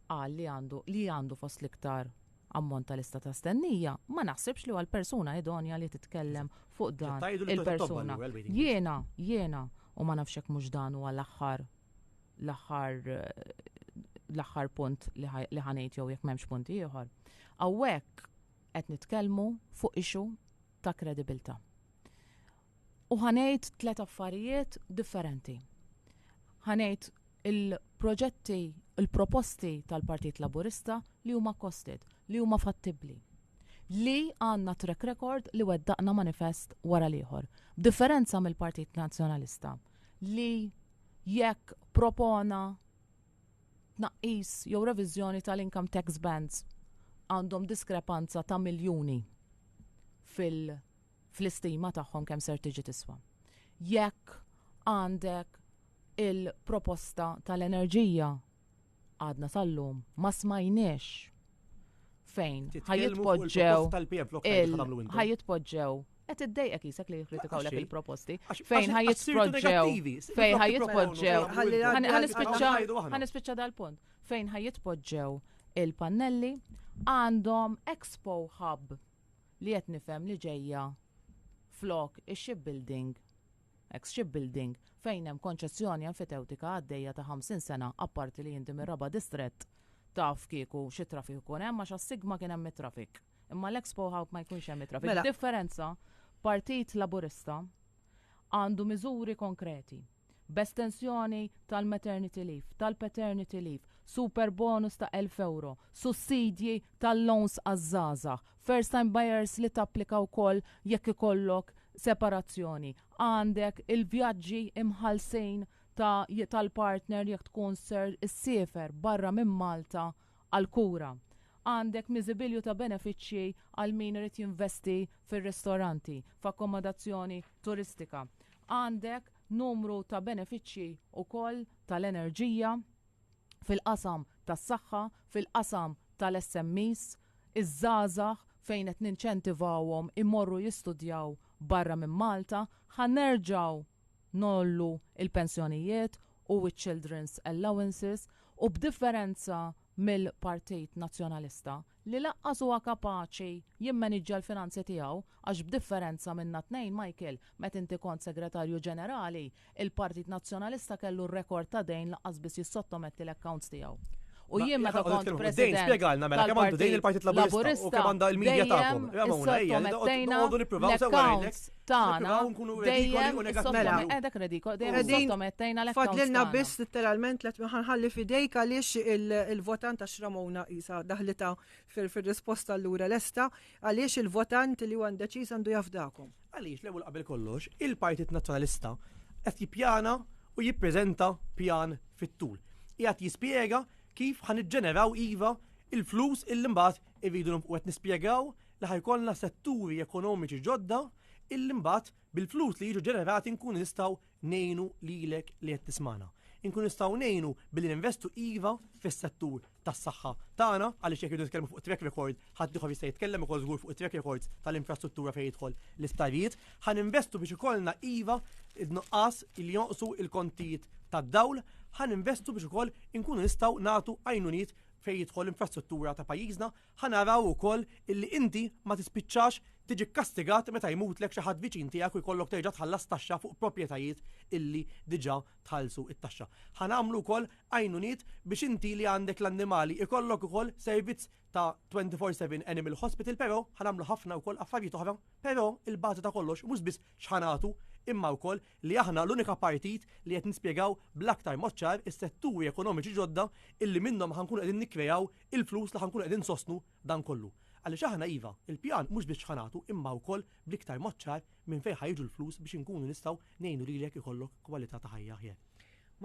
B: qal li għandu li għandu fost l-iktar ammont ta' lista ta' stennija, ma naħsibx li huwa l-persuna idonja li titkellem fuq dan il-persuna. Jiena, jiena, u ma nafx hekk mhux dan huwa l-aħħar l-aħħar l-aħħar punt li ħa ngħid jew jekk m'hemmx punt ieħor. Hawnhekk qed nitkellmu fuq issue ta' kredibilità. U ħa ngħid tlet affarijiet differenti. Ħa ngħid il-proġetti, il-proposti tal-Partit Laburista li huma costed, li huma fattibli. Li għandna track record li wettaqna manifest wara l-ieħor. B'differenza mill-Partit Nazzjonalista li jekk propona tnaqqis jew reviżjoni tal-income tax bands għandhom diskrepanza ta' miljuni fil- fl-istima tagħhom kemm ser tiġi tiswa. Jekk għandek il-proposta tal-enerġija għadna sal-lum ma smajniex fejn ħa jitpoġġew ħa jitpoġġew qed iddejqek qisek li jikkritikawlek il-proposti fejn ħa jitpoġġew fejn ħa jitpoġġew ħa nispiċċa dal-punt fejn ħa jitpoġġew il-pannelli għandhom Expo Hub li qed nifhem li ġejja flok ix-shipbuilding ex-shipbuilding fejn hemm konċessjoni enfitewtika għaddejja ta' 50 sena apparti li inti mir-raba' distrett taf kieku xi traffic ikun hemm għax għas-Sigma kien hemm it-traffic. Imma l-Expo Hub ma jkunx hemm it-traffic. Mela. Differenza, Partit Laburista għandu miżuri konkreti b'estensjoni tal-maternity leave, tal-paternity leave, super bonus ta' 1000 euro, sussidji tal-loans għaż-żgħażagħ, first time buyers li tapplika wkoll jekk ikollok separazzjoni. Għandek il-vjaġġi imħallsin ta' tal-partner jekk tkun ser issiefer barra minn Malta għal-kura. Għandek miżibilju ta' benefiċċji għal min irid jinvesti fir-ristoranti, f'akkomodazzjoni turistika. Għandek numru ta' benefiċċji wkoll tal-enerġija fil-qasam tas-saħħa, fil-qasam tal-SMEs, iż-żgħażagħ fejn qed ninċentivawhom imorru jistudjaw barra minn Malta, ħa nerġgħu ngħollu il-pensjonijiet u ċ-children's allowances u b'differenza mill-Partit Nazzjonalista li lanqas huwa kapaċi jimmaniġġja l-finanzi tiegħu għax b'differenza minna tnejn Michael, meta inti kont segretarju ġenerali, il-Partit Nazzjonalista kellu r-rekord ta' dejn lanqas biss jissottometti l-accounts tiegħu. U jien meta kont president.
C: Spjegalna mela kemm għandu dejn il-Partit Laburista u kemm għandha l-media tagħkom. Ramona, ejja, noqogħdu nippruvaw sewwa ngħidlek.
B: Tagħna dejjem mela dak redikol, dejjem sottomettejna l
A: Fadlilna biss literalment let ħanħalli fidejk għaliex il-votant għax Ramona isa daħlita fir-risposta allura lesta għaliex il-votant li huwa indeċiż għandu jafdakom.
C: Għaliex l-ewwel qabel kollox il-Partit Nazzjonalista qed jippjana u jippreżenta pjan fit-tul. Qiegħed jispjega kif ħa niġġeneraw iva il-flus illi mbagħad irridu nonfqu qed nispjegaw li ħa jkollna setturi ekonomiċi ġodda illi mbagħad bil-flus li jiġu ġenerati nkunu nistgħu ngħinu lilek li qed tismagħna. Inkunu nistgħu ngħinu billi ninvestu iva fis-settur tas-saħħa tagħna għaliex jekk irridu nitkellmu fuq track record ħadd ieħor jista' jitkellem ukoll żgur fuq it-track records tal-infrastruttura fejn jidħol l-isptarijiet. Ħa ninvestu biex ikollna iva id-nuqqas li jonqsu il-kontijiet tad-dawl, ħa ninvestu biex ukoll inkunu nistgħu nagħtu għajnuniet fejn jidħol l-infrastruttura ta' pajjiżna, ħa naraw ukoll illi inti ma tispiċċax tiġi kkastigat meta jmutlek xi ħadd viċin tiegħek u jkollok terġa' tħallas taxxa fuq proprjetajiet illi diġà tħallsu t-taxxa. Ħa nagħmlu wkoll għajnuniet biex inti li għandek l-annimali ikollok ukoll servizz ta' 24/7 animal hospital però ħa nagħmlu ħafna wkoll affarijiet oħra però il-bażi ta' kollox mhux biss x'ħa nagħtu imma wkoll li aħna l-unika partit li qed nispjegaw bl-aktar mod ċar is-setturi ekonomiċi ġodda illi minnhom ħa nkunu qegħdin nikkreaw il-flus li ħa nkunu qegħdin insostnu dan kollu. Għaliex aħna iva, il-pjan mhux biss x'ħa nagħtu imma wkoll bl-iktar mod ċar minn fejn ħa jiġu l-flus biex inkunu nistgħu ngħinu lilek ikollok kwalità ta' ħajja aħjar.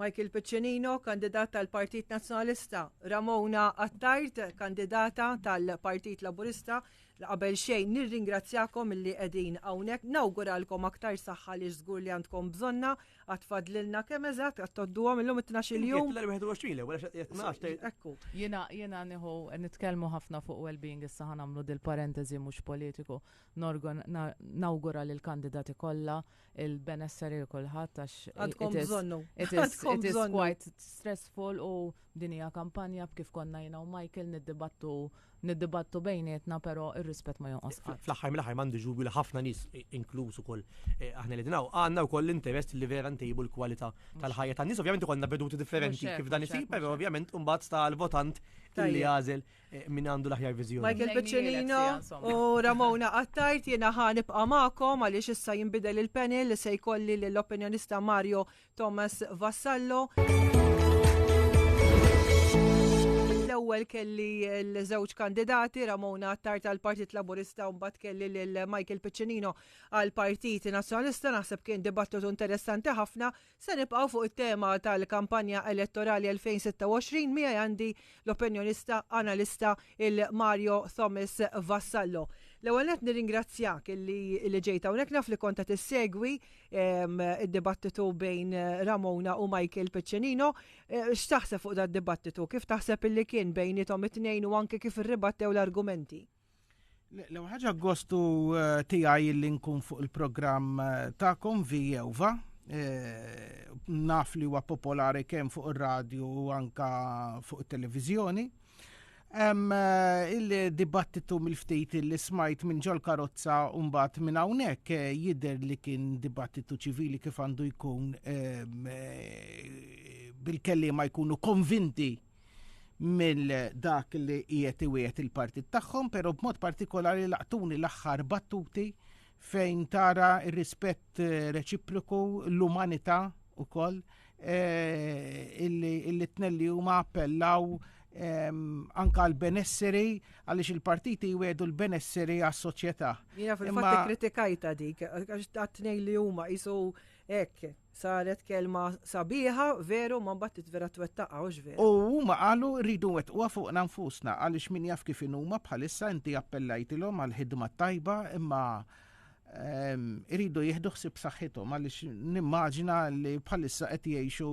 A: Michael Piccinino, kandidat tal-Partit Nazzjonalista, Ramona Attard, kandidata tal-Partit Laburista, li qabel xejn nirringrazzjakom illi qegħdin hawnhekk, nawguralkom aktar saħħa li żgur li għandkom bżonna Għad fadlilna kemm eżatt għad tgħodduhom illum it-tnax-il jum.
C: L-21 l-ewwel għax qed tnax.
A: Ekku.
B: Jiena jiena nieħu nitkellmu ħafna fuq well-being issa ħa nagħmlu dil-parentesi mhux politiku. Nawgura lill-kandidati kollha il-benesseri lil kulħadd għax
A: Għandkom bżonnu.
B: It is, it is quite stressful u din hija kampanja b'kif konna jiena u Michael niddibattu niddibattu bejnietna però ir-rispett ma jonqos
C: qatt. Fl-aħħar mill-aħħar m'għandi dubju li ħafna nies inkluż ukoll eh, aħna li dinaw għandna wkoll l-interess li vera ntejbu l-kwalità tal-ħajja tan-nies. Ovvjament ikollna veduti differenti kif dan isir, però ovvjament imbagħad sta l-votant li jagħżel eh, min għandu l-aħjar viżjoni.
A: Michael Piccinino u Ramona Attard jiena ħa nibqa' magħkom għaliex issa jinbidel il-panel li se jkolli lill-opinjonista Mario Thomas Vassallo. L-ewwel kelli l-żewġ kandidati, Ramona Attard għall-Partit Laburista u mbagħad kelli lil Michael Piccinino għall-Partit Nazzjonalista. Naħseb kien dibattitu interessanti ħafna. Se nibqgħu fuq it-tema tal-kampanja elettorali 2026 miegħi għandi l-opinjonista analista il-Mario Thomas Vassallo. L-ewwel nett nirringrazzjak illi ġejt hawnhekk naf li kont qed issegwi id-dibattitu bejn eh, Ramona u Michael Piccinino. Eh, x'taħseb fuq dat dibattitu? Kif taħseb illi kien bejnietom it-tnejn u anke kif irribattew l-argumenti?
D: L-ewwel ħaġa gostu eh, tiegħi li nkun fuq il-programm tagħkom vi jewva. Naf li huwa popolari kemm fuq ir-radju u anka fuq it-televiżjoni. Eh, il-dibattitu mill-ftit li smajt minn ġol karozza u mbagħad minn hawnhekk eh, jidher li kien dibattitu ċivili kif għandu jkun eh, bil-kelliema jkunu konvinti mill dak li qiegħed iwiegħed il-partit tagħhom, però b'mod partikolari laqtuni l-aħħar battuti fejn tara r-rispett reċiproku, l-umanità ukoll eh, illi t-tnejn li huma appellaw ehm, anka l-benesseri għaliex il-partiti jwedu l-benesseri għas-soċjetà.
A: Jiena fil-fatt kritikajta dik, għax t-tnejn li huma jisu hekk saret kelma sabiħa, veru, ma mbagħad vera twettaqha hux veru.
D: U huma qalu rridu wettquha fuqna nfusna għaliex min jaf kif inhuma bħalissa inti appellajtilhom għall-ħidma tajba imma Ehm, iridu jieħdu ħsieb saħħithom għaliex nimmaġina li bħalissa qed jgħixu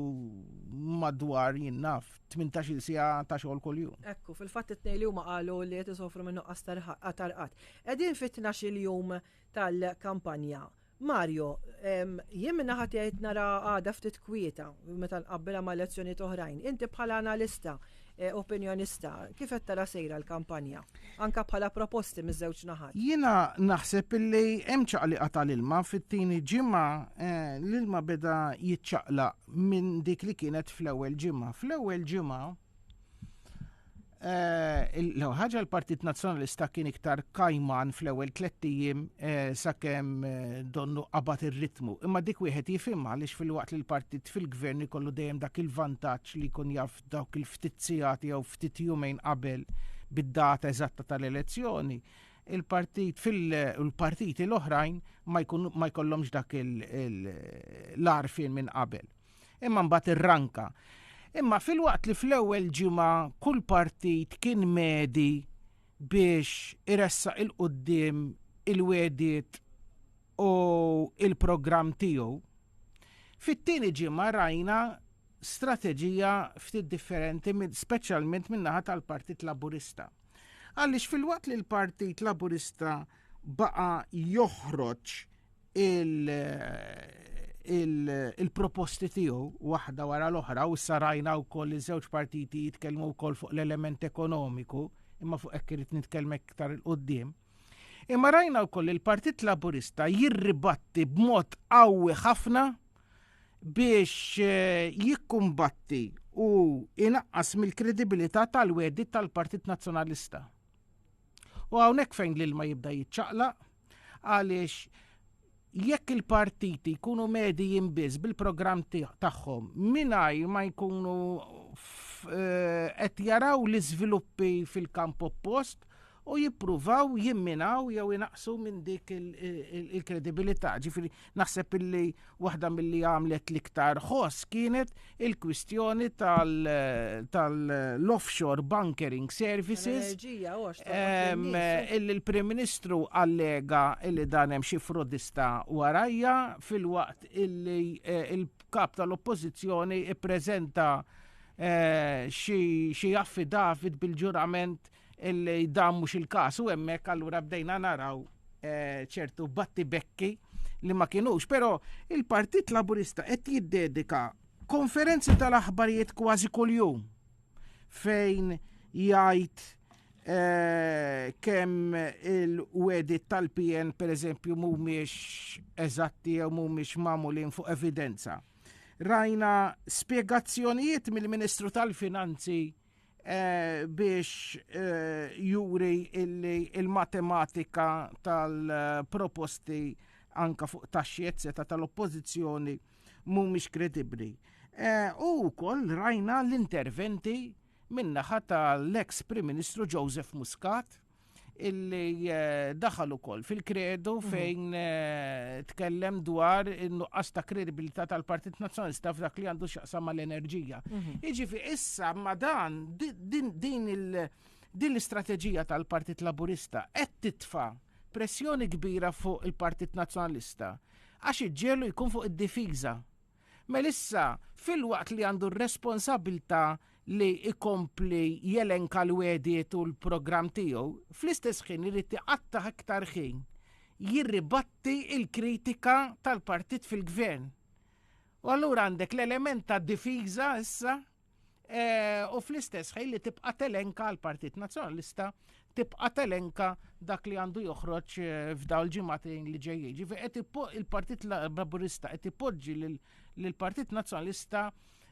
D: madwar jien naf 18-il siegħa ta' xogħol kuljum.
A: Ekku, fil-fatt it-tnejn li huma qalu li qed isofru minn nuqqas tarqat. Qegħdin fit-12-il jum tal-kampanja. Mario, ehm, jien minn naħa tiegħi nara għada ftit kwieta meta nqabbilha ma' elezzjonijiet oħrajn. Inti bħala analista, eh, opinjonista, kif qed tara sejra l-kampanja? Anka bħala proposti miż-żewġ naħat.
D: Jiena naħseb illi hemm ċaqliqa tal-ilma fit-tieni ġimgħa eh, l-ilma beda jiċċaqlaq minn dik li kienet fl-ewwel ġimgħa. Fl-ewwel ġimgħa. L-ewwel ħaġa l-Partit Nazzjonalista kien iktar kajman fl-ewwel tlett ijiem sakemm donnu qabad ir-ritmu. Imma dik wieħed jifhimha għaliex filwaqt li l-partit fil-gvern ikollu dejjem dak il-vantaġġ li jkun jaf dawk il-ftit sigħat jew ftit jumejn qabel bid-data eżatta tal-elezzjoni, il-partit fil-partiti l-oħrajn ma jkollhomx dak l-għarfien minn qabel. Imma mbagħad irranka. Imma filwaqt li fl-ewwel ġimgħa kull partit kien medi biex iressaq 'il quddiem il-wegħdiet u il-programm tiegħu, fit-tieni ġimgħa rajna strateġija ftit differenti speċjalment min-naħa tal-Partit Laburista. Għaliex filwaqt li l-Partit Laburista baqa' joħroġ il-proposti tiegħu waħda wara l-oħra u issa rajna wkoll iż-żewġ partiti jitkellmu wkoll fuq l-element ekonomiku, imma fuq hekk irid nitkellem iktar 'il quddiem. Imma rajna wkoll il-Partit Laburista jirribatti b'mod qawwi ħafna biex eh, jikkumbatti u inaqqas mill-kredibilità tal-wegħdiet tal-Partit Nazzjonalista. U hawnhekk fejn l-ilma jibda jiċċaqlaq għaliex jekk il-partiti jkunu medijin biss bil-programm tagħhom mingħajr ma jkunu eh, qed jaraw l-iżviluppi fil-kamp oppost u jippruvaw jimminaw jew inaqsu minn dik il-kredibilità. Ġifieri naħseb illi waħda milli għamlet l-iktar ħoss kienet il-kwistjoni tal-offshore bunkering services. Illi l-Prim Ministru allega illi dan hemm xi frodista warajja filwaqt illi eh, il-kap tal-oppożizzjoni ippreżenta eh, xi affidavit bil-ġurament illi dan mhux il-każ u hemmhekk allura bdejna naraw eh, ċertu battibekki li ma kienux, però il-Partit Laburista qed jiddedika konferenzi tal-aħbarijiet kważi kuljum fejn jgħid eh, kemm il-wedit tal-PN per eżempju mhumiex eżatti jew mhumiex magħmulin fuq evidenza. Rajna spjegazzjonijiet mill-Ministru tal-Finanzi Eh, biex eh, juri illi il-matematika tal-proposti anka fuq taxxi eccetera tal-oppożizzjoni mhumiex kredibbli. Eh, u wkoll rajna l-interventi min-naħa tal-ex Prim Ministru Joseph Muscat illi eh, daħal ukoll fil-kredu mhm. fejn eh, tkellem dwar in-nuqqas ta' kredibilità tal-Partit Nazzjonalista f'dak li għandu x'jaqsam mal-enerġija. Mhm. Jiġifieri issa ma dan din din l-istrateġija tal-Partit Laburista qed titfa' pressjoni kbira fuq il-Partit Nazzjonalista għax iġġelu jkun fuq id-difiża. Mela issa, filwaqt li għandu r-responsabbiltà li jkompli jelenka l-wegħdiet u l-programm tiegħu, fl-istess ħin irid iqatta' iktar ħin jirribatti l-kritika tal-partit fil-gvern. U allura għandek l-element ta' difiża issa Eh, u fl-istess ħin li tibqa' telenka għal Partit Nazzjonalista tibqa' telenka dak li għandu joħroġ eh, f'daw il-ġimgħatejn li ġejjin. Ġifi qed il-Partit Laburista qed ipoġġi lill-Partit Nazzjonalista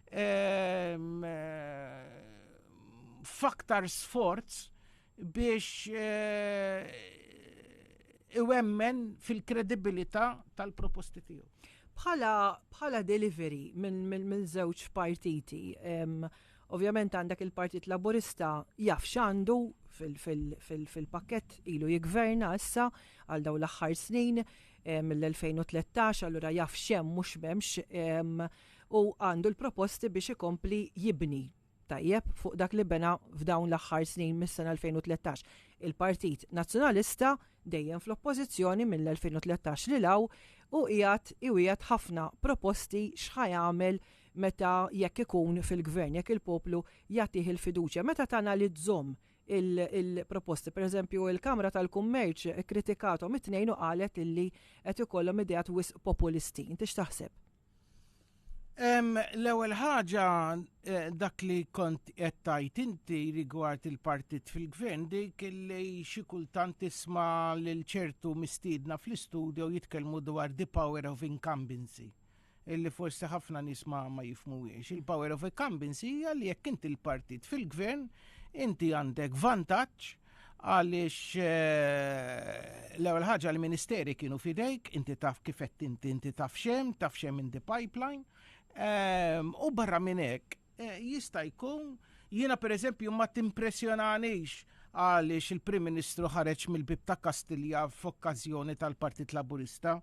D: ehm, eh, f'aktar sforz biex iwemmen fil-kredibilità tal-proposti tiegħu.
A: Bħala, bħala delivery minn min, min żewġ partiti, ovvjament għandek il-Partit Laburista jaf x'għandu fil-pakkett ilu jigverna issa għal dawn l-aħħar snin mill-2013, allura jaf x'hemm mhux m'hemmx u għandu l-proposti biex ikompli jibni tajjeb fuq dak li bena f'dawn l-aħħar snin mis-sena 2013. Il-Partit Nazzjonalista dejjem fl-oppożizzjoni mill-2013 lil hawn u qiegħed iwiegħed ħafna proposti x'ħa jagħmel meta jekk ikun fil-gvern, jekk il-poplu jagħtih il-fiduċja. Meta tanalizzhom il-proposti, per eżempju, il-Kamra tal-Kummerċ ikkritikathom it-tnejn u qalet illi qed ikollhom ideat wisq populisti. Inti x'taħseb?
D: L-ewwel ħaġa eh, dak li kont qed tgħid inti rigward il-partit fil-gvern dik li xi kultant tisma' lil ċertu mistiedna fl-istudio jitkellmu dwar the power of incumbency illi forsi ħafna nies ma, ma jifmuwiex. Il-power of incumbency hija li jekk inti l-partit fil-gvern. inti għandek vantaġġ għaliex eh, l-ewwel ħaġa l-ministeri kienu fidejk, inti taf kif qed inti inti taf xem, taf xem in the pipeline. Ehm, u barra minn hekk eh, jista' jkun jiena pereżempju ma timpressjonanix għaliex il-Prim Ministru ħareġ mill-bib ta' Kastilja f'okkażjoni tal-Partit Laburista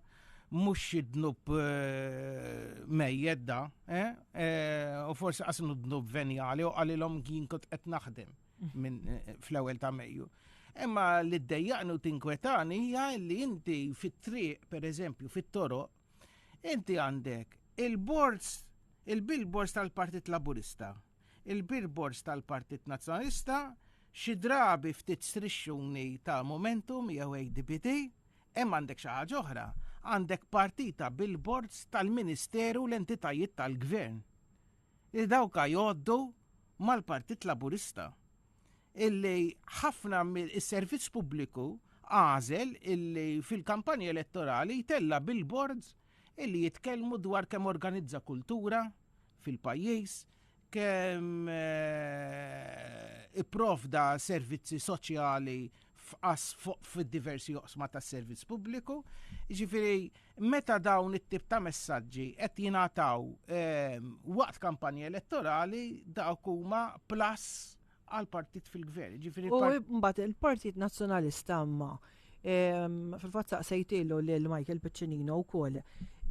D: mhux xi dnub eh, mejjed da, eh? U forsi qasnu dnub venjali u qalilhom jien kont qed naħdem minn eh, fl-ewwel ta' Mejju. Imma li ddejjaqni u tinkwetani hija li inti fit-triq, pereżempju, fit-toroq, inti għandek il-boards, il-billboards tal-Partit Laburista, il-billboards tal-Partit Nazzjonalista, xi drabi ftit strixxuni ta' Momentum jew ADPD, imma għandek xi ħaġa oħra, għandek partita billboards tal-Ministeru u l-entitajiet tal-Gvern. Li dawka jgħoddu mal-Partit Laburista illi ħafna mill-servizz pubbliku għażel illi fil-kampanja elettorali jtella billboards illi jitkellmu dwar kemm organizza kultura fil-pajjiż, kemm eh, ipprovda servizzi soċjali f'qas fid-diversi oqsma tas-servizz pubbliku. Jiġifieri Meta dawn it-tip ta' messaġġi qed jingħataw ehm, waqt kampanja elettorali dawk huma plus għal partit fil-gvern.
A: Ġifieri U mbagħad il-Partit Nazzjonalista imma ehm, fil-fatt saqsejtilu lil Michael Piccinino wkoll.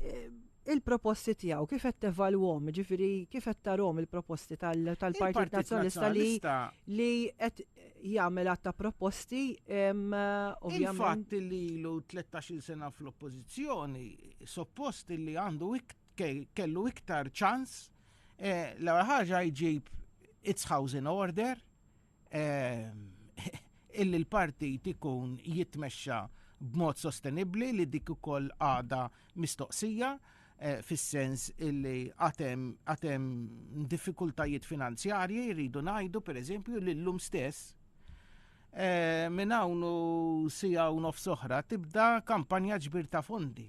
A: Ehm, il-proposti tiegħu kif qed tevalwhom, ġifieri kif qed tarhom il-proposti tal-Partit Nazzjonalista li li qed jagħmel għadd ta' proposti
D: ovvjament. Il-fatt li ilu 13-il sena fl-oppożizzjoni suppost li għandu kellu iktar ċans eh, l-ewwel ħaġa jġib its house in order eh, illi l-partit ikun jitmexxa b'mod sostenibbli li dik ukoll għada mistoqsija eh, fis-sens illi għatem diffikultajiet finanzjarji jridu ngħidu pereżempju li llum stess eh, minn hawn u sija u nofs oħra tibda kampanja ġbir ta' fondi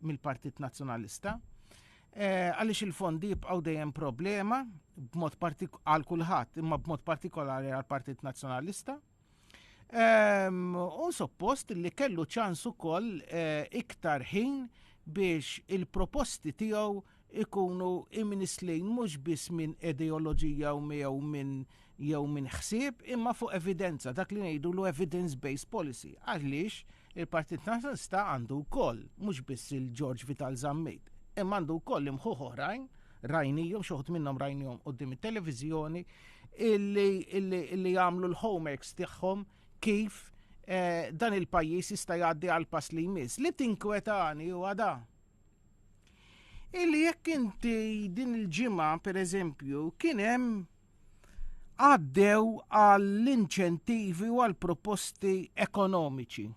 D: mill-Partit Nazzjonalista. Eh, għaliex il-fondi jibqgħu dejjem problema b'mod għal kulħadd imma b'mod partikolari għal Partit Nazzjonalista. Ehm, u suppost li kellu ċans ukoll eh, iktar ħin biex il-proposti tiegħu ikunu imnislin mhux biss minn ideoloġija u jew minn jew minn ħsieb imma fuq evidenza dak li ngħidu evidence based policy. Għaliex il-Partit Nazzjonalista għandu wkoll mhux biss il-George Vital Zammit, imma għandu wkoll imħuħ oħrajn rajnijhom, xi wħud minnhom rajnijhom quddiem it-televiżjoni, illi, illi, illi jagħmlu l-homeworks tagħhom kif eh, dan il-pajjiż jista' jgħaddi għal pass li jmiss. Li tinkwetani huwa da. Illi jekk inti din il-ġimgħa pereżempju kien hemm għaddew għall-inċentivi u għall-proposti ekonomiċi.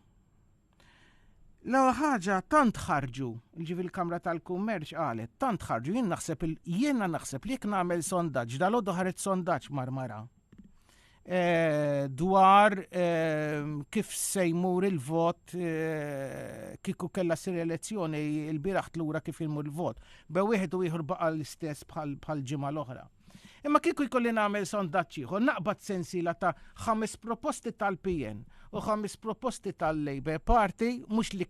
D: L-ewwel ħaġa tant ħarġu, ġifi l-Kamra tal-Kummerċ qalet, tant ħarġu, jien naħseb jiena naħseb li jekk nagħmel sondaġġ, dal-għodu ħareġ sondaġġ Marmara. Eh, dwar eh, kif se jmur il-vot eh, kieku kella sir elezzjoni il-bieraħ tlura kif jmur il-vot. Be wieħed u ieħor baqa' l-istess bħal ġimgħa l-oħra. Imma kieku jkolli nagħmel sondaġġ ieħor, naqbad sensiela ta' ħames proposti tal-PN u ħames proposti tal-Labour Party mhux li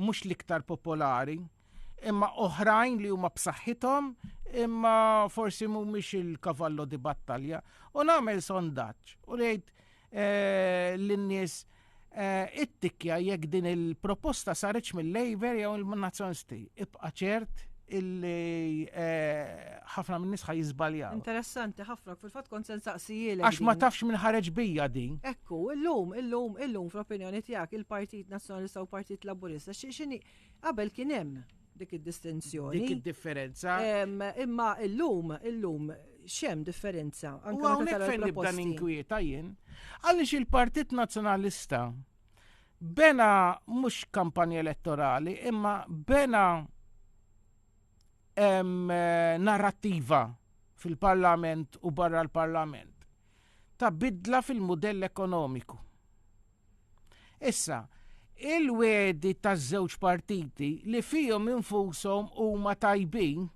D: mhux l-iktar popolari, imma oħrajn li huma b'saħħithom imma forsi mhumiex il-kavallo di battalja. U nagħmel sondaġġ u ngħid eh, lin-nies eh, ittikja jekk din il-proposta saritx mill-Labour jew il-Nazzjonisti. Ibqa' ċert illi eh, ħafna minn nies ħa jiżbaljaw.
A: Interessanti ħafna, fil-fatt kont se nsaqsijielek.
D: Għax ma tafx minn ħareġ bija din.
A: Ekku, illum, illum, illum fl-opinjoni tiegħek il-Partit Nazzjonalista u Partit Laburista x'inhi qabel kien hemm dik id-distinzjoni.
D: Dik id-differenza.
A: Imma illum, illum, xem differenza.
D: U hawnhekk fejn nibda ninkwieta jien. Għaliex il-Partit Nazzjonalista bena mhux kampanja elettorali, imma bena narrattiva fil-parlament u barra l-parlament ta' bidla fil-modell ekonomiku. Issa, il-wegħdi taż-żewġ partiti li fihom infushom huma tajbin.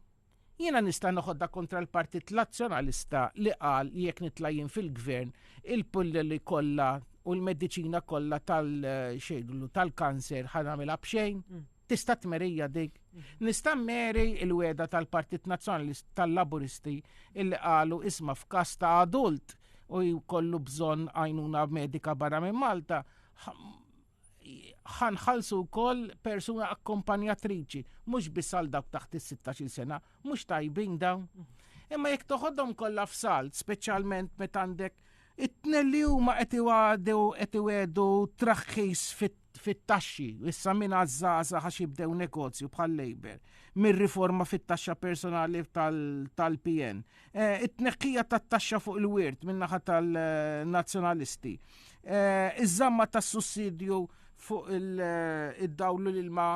D: Jiena nista' noħodha kontra l-Partit Nazzjonalista li qal li jekk nitla' jien fil-gvern il-pilloli kollha u l-mediċina kollha tal-xejglu tal-kanser ħa nagħmilha b'xejn. Tista' tmerija dik. Nista' mmeri il-wegħda tal-Partit Nazzjonalist tal-Laburisti illi qalu isma' f'każ ta' adult u jkollu bżonn għajnuna medika barra minn Malta ħa nħallsu wkoll persuna akkompanjatriċi, mhux biss għal dawk taħt is-16 sena, mhux tajbin dawn. Imma jekk toħodhom kollha f'salt, speċjalment meta għandek it-tnejn li huma qed iwagħdu qed iwegħdu traħħis fit-taxxi, issa minn għaż-żgħażagħ għax jibdew negozju bħal Labour, mir-riforma fit-taxxa personali tal-PN, eh, it-tneħħija tat-taxxa fuq il-wirt min-naħa tal-Nazzjonalisti, eh, iż-żamma tas-sussidju fuq eh, id-dawl u l-ilma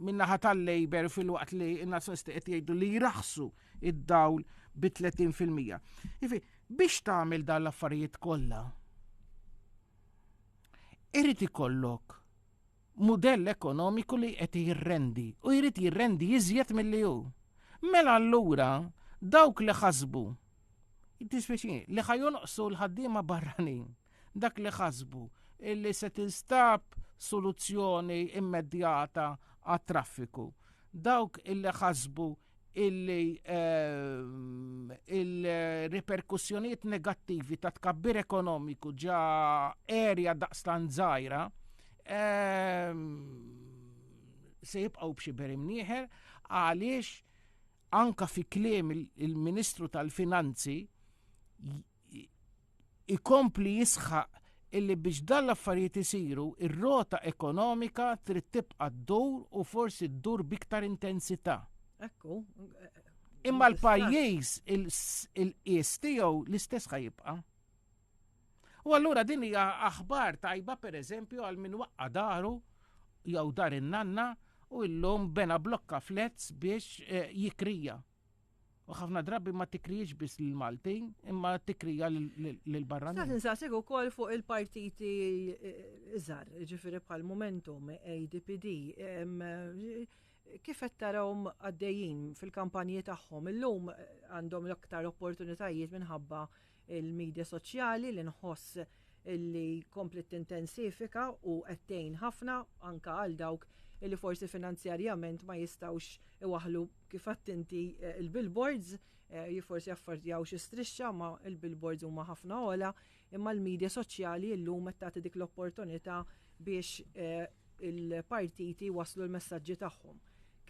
D: min-naħa tal-Labour fil-waqt li n-Nazzjonalisti qed jgħidu li jraħsu id-dawl bi 30%. Ifi, biex tagħmel dan l-affarijiet kollha, irid ikollok mudell ekonomiku li qed jirrendi u jrid jirrendi iżjed milli hu. Mela allura dawk li ħasbu dispjaċini, li ħa jonqsu l-ħaddiema barranin, dak li ħasbu illi se tinstab soluzzjoni immedjata għat-traffiku, dawk illi ħasbu illi ehm, il-riperkussjonijiet negattivi ta' tkabbir ekonomiku ġa erja daqstan żgħira ehm, se jibqgħu b'xi berimnieħer għaliex anka fi kliem il-Ministru tal-Finanzi ikompli jisħaq illi biex dan l-affarijiet isiru, ir-rota ekonomika trid tibqa' ddur u forsi ddur b'iktar intensità.
A: Ekku.
D: Imma l-pajjiż il-qies tiegħu l-istess ħa jibqa'. U allura din hija aħbar tajba pereżempju għal min waqqa' daru jew dar in-nanna u llum bena blokka flets biex eh, jikrija. U ħafna drabi ma tikrijiex biss lill-Maltin, imma tikrija lill-barranin.
A: Sa tinsaqsik ukoll fuq il-partiti eh, iżgħar, ġifieri bħal Momentum, ADPD, kif qed tarawhom għaddejjin fil-kampanji tagħhom illum eh, għandhom l-aktar opportunitajiet minħabba il-media soċjali li nħoss li komplet tintensifika u qed tgħin ħafna anka għal dawk li forsi finanzjarjament ma jistgħux iwaħħlu kif għedt inti eh, il-billboards, eh, forsi jaffordjaw xi strixxa ma il-billboards huma ħafna ogħla, imma l-media soċjali llum qed tagħti dik l-opportunità biex eh, il-partiti waslu l-messaġġi tagħhom.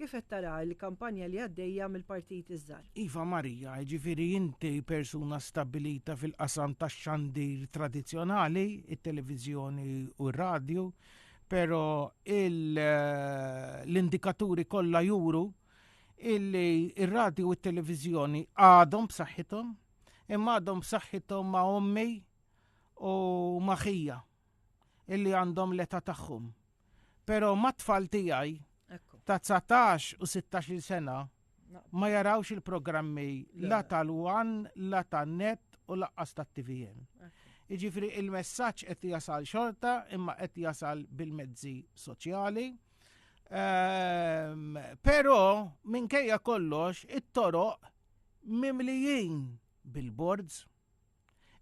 A: Kif qed tara l-kampanja li għaddejja mill-partiti żgħar?
D: Iva Marija, jiġifieri inti persuna stabbilita fil-qasam tax-xandir tradizzjonali, it-televiżjoni u r-radju, però l-indikaturi kollha juru illi r-radju u t-televiżjoni għadhom b'saħħithom, imma għadhom b'saħħithom ma' ommi u ma' ħija illi għandhom l-età tagħhom. Però mat-tfal tiegħi ta' 19 u 16 sena ma jarawx il-programmi la tal-One, la tan-Net u laqqas tat-TVM. Jiġifieri il-messaġġ qed jasal xorta imma qed jasal bil-mezzi soċjali. Ehm, però minkejja kollox it-toroq mimlijin bil-boards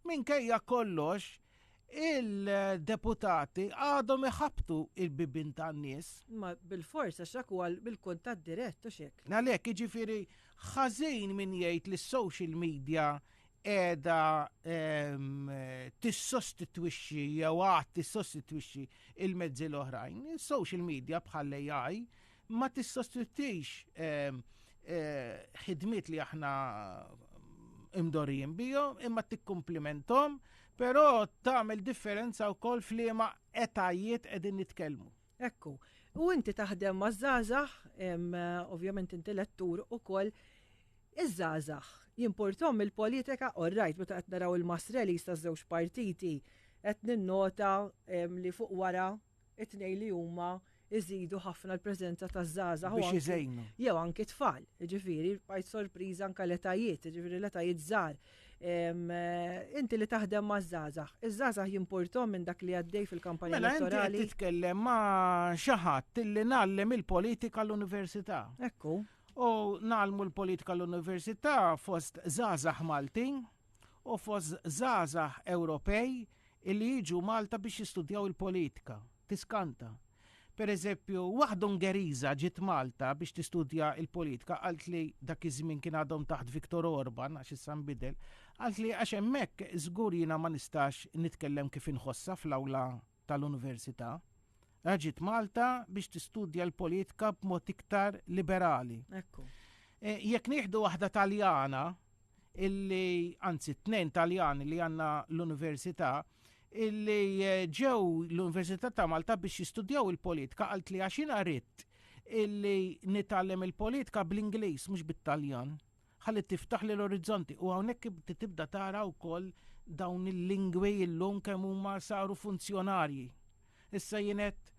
D: Minkejja kollox, il-deputati għadhom iħabbtu il-bibien tan-nies.
A: Ma bilfors għax dak huwa bil-kuntatt dirett u xek.
D: Għalhekk jiġifieri ħażin min jgħid li s-social media qiegħda ehm, tissostitwixxi jew għad tissostitwixxi il-mezzi l-oħrajn. Il-social media bħal AI ma tissostitwix ehm, eh, ħidmiet li aħna imdorijin bihom, imma tikkumplimenthom, però tagħmel differenza wkoll f'liema etajiet qegħdin nitkellmu.
A: Ekku. U inti taħdem ma' żgħażagħ, ovvjament inti lettur ukoll, iż-żgħażagħ jimpurtom il-politika, all right, meta qed naraw il-mass rallies taż-żewġ partiti, qed ninnota li fuq wara it-tnejn li huma iżidu ħafna l-preżenza taż-żgħażagħ.
D: Biex iżejnu.
A: Jew anki tfal, ġifieri, bqajt sorpriża anke l-etajiet, ġifieri l-etajiet żgħar. Eh, inti li taħdem ma' żgħażagħ, iż-żgħażagħ jimpurtom minn dak li għaddej fil-kampanja
D: mela,
A: elettorali.
D: Mela titkellem ma' xi ħadd illi ngħallem il-politika l-università.
A: Ekku.
D: U nagħlmu l-politika l-università fost żgħażagħ Maltin u fost żgħażagħ Ewropej illi jiġu Malta biex jistudjaw il-politika. Tiskanta. Per eżempju, waħda Ungeriża ġiet Malta biex tistudja il-politika, qalt li dak iż-żmien kien għadhom taħt Viktor Orban, għax issa nbidel, qalt li għax hemmhekk żgur jiena ma nistax nitkellem kif inħossha fl-awla tal-università. Ġiet Malta biex tistudja l-politika b'mod iktar liberali.
A: Ekku.
D: E, jekk nieħdu waħda Taljana, illi, anzi tnejn Taljani li għandna l-università, illi eh, ġew l-Università ta' Malta biex jistudjaw il-politika, qalt li għax jiena ridt illi nitgħallem il-politika bl-Ingliż mhux bit-Taljan. Ħalli tiftaħ li l-orizzonti u hawnhekk tibda tara wkoll dawn il-lingwi illum kemm huma saru funzjonarji. Issa jienet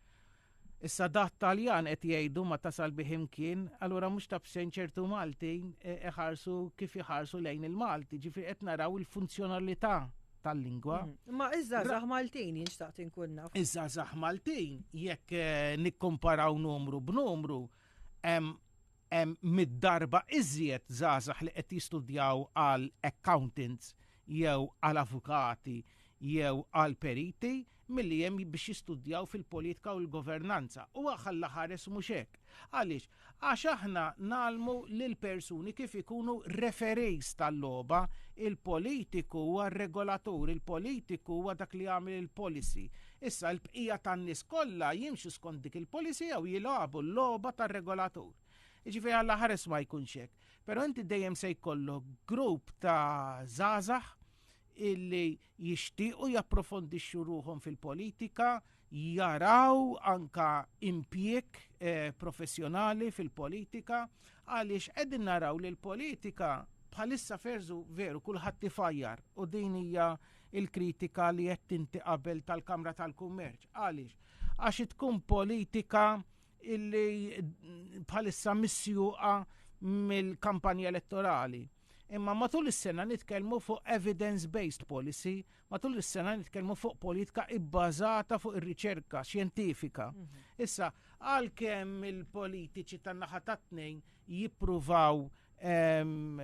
D: Issa dat Taljan qed jgħidu ma tasal bih imkien, allura mhux ta' b'xejn ċertu Maltin eh, iħarsu kif iħarsu lejn il-Malti, ġifieri qed naraw il-funzjonalità tal-lingwa.
A: Mm. Ma iż-żgħażagħ Maltin jien xtaqt inkun naf.
D: Iż-żgħażagħ Maltin jekk eh, nikkomparaw numru b'numru, hemm hemm mid-darba iżjed żgħażagħ li qed jistudjaw għal accountants jew għal avukati jew għal periti milli hemm biex jistudjaw fil-politika u l-governanza. U Alla ħares mhux hekk. Għaliex? Għax aħna nagħlmu lill-persuni kif ikunu referees tal-logħba, il-politiku huwa r-regolatur, il-politiku huwa dak li jagħmel il-policy. Issa l-bqija tan-nies kollha jimxu skont dik il-policy jew jilagħbu l-logħba tar-regolatur. Jiġifieri Alla ħares ma jkunx hekk. Però inti dejjem se jkollok grupp ta' żgħażagħ illi jixtiequ japprofondixxu ruħhom fil-politika, jaraw anka impjieg eh, professjonali fil-politika, għaliex qegħdin naraw li l-politika bħalissa ferżu veru kulħadd ifajjar u din hija il-kritika li qed tinti qabel tal-Kamra tal-Kummerċ. Għaliex? Għax tkun politika illi bħalissa misjuqa mill-kampanja elettorali. Imma matul is-sena nitkellmu fuq evidence-based policy, matul is-sena nitkellmu fuq politika ibbażata fuq ir-riċerka xjentifika. Mhm. Issa, għalkemm il-politiċi tan-naħa tat-tnejn jippruvaw ehm,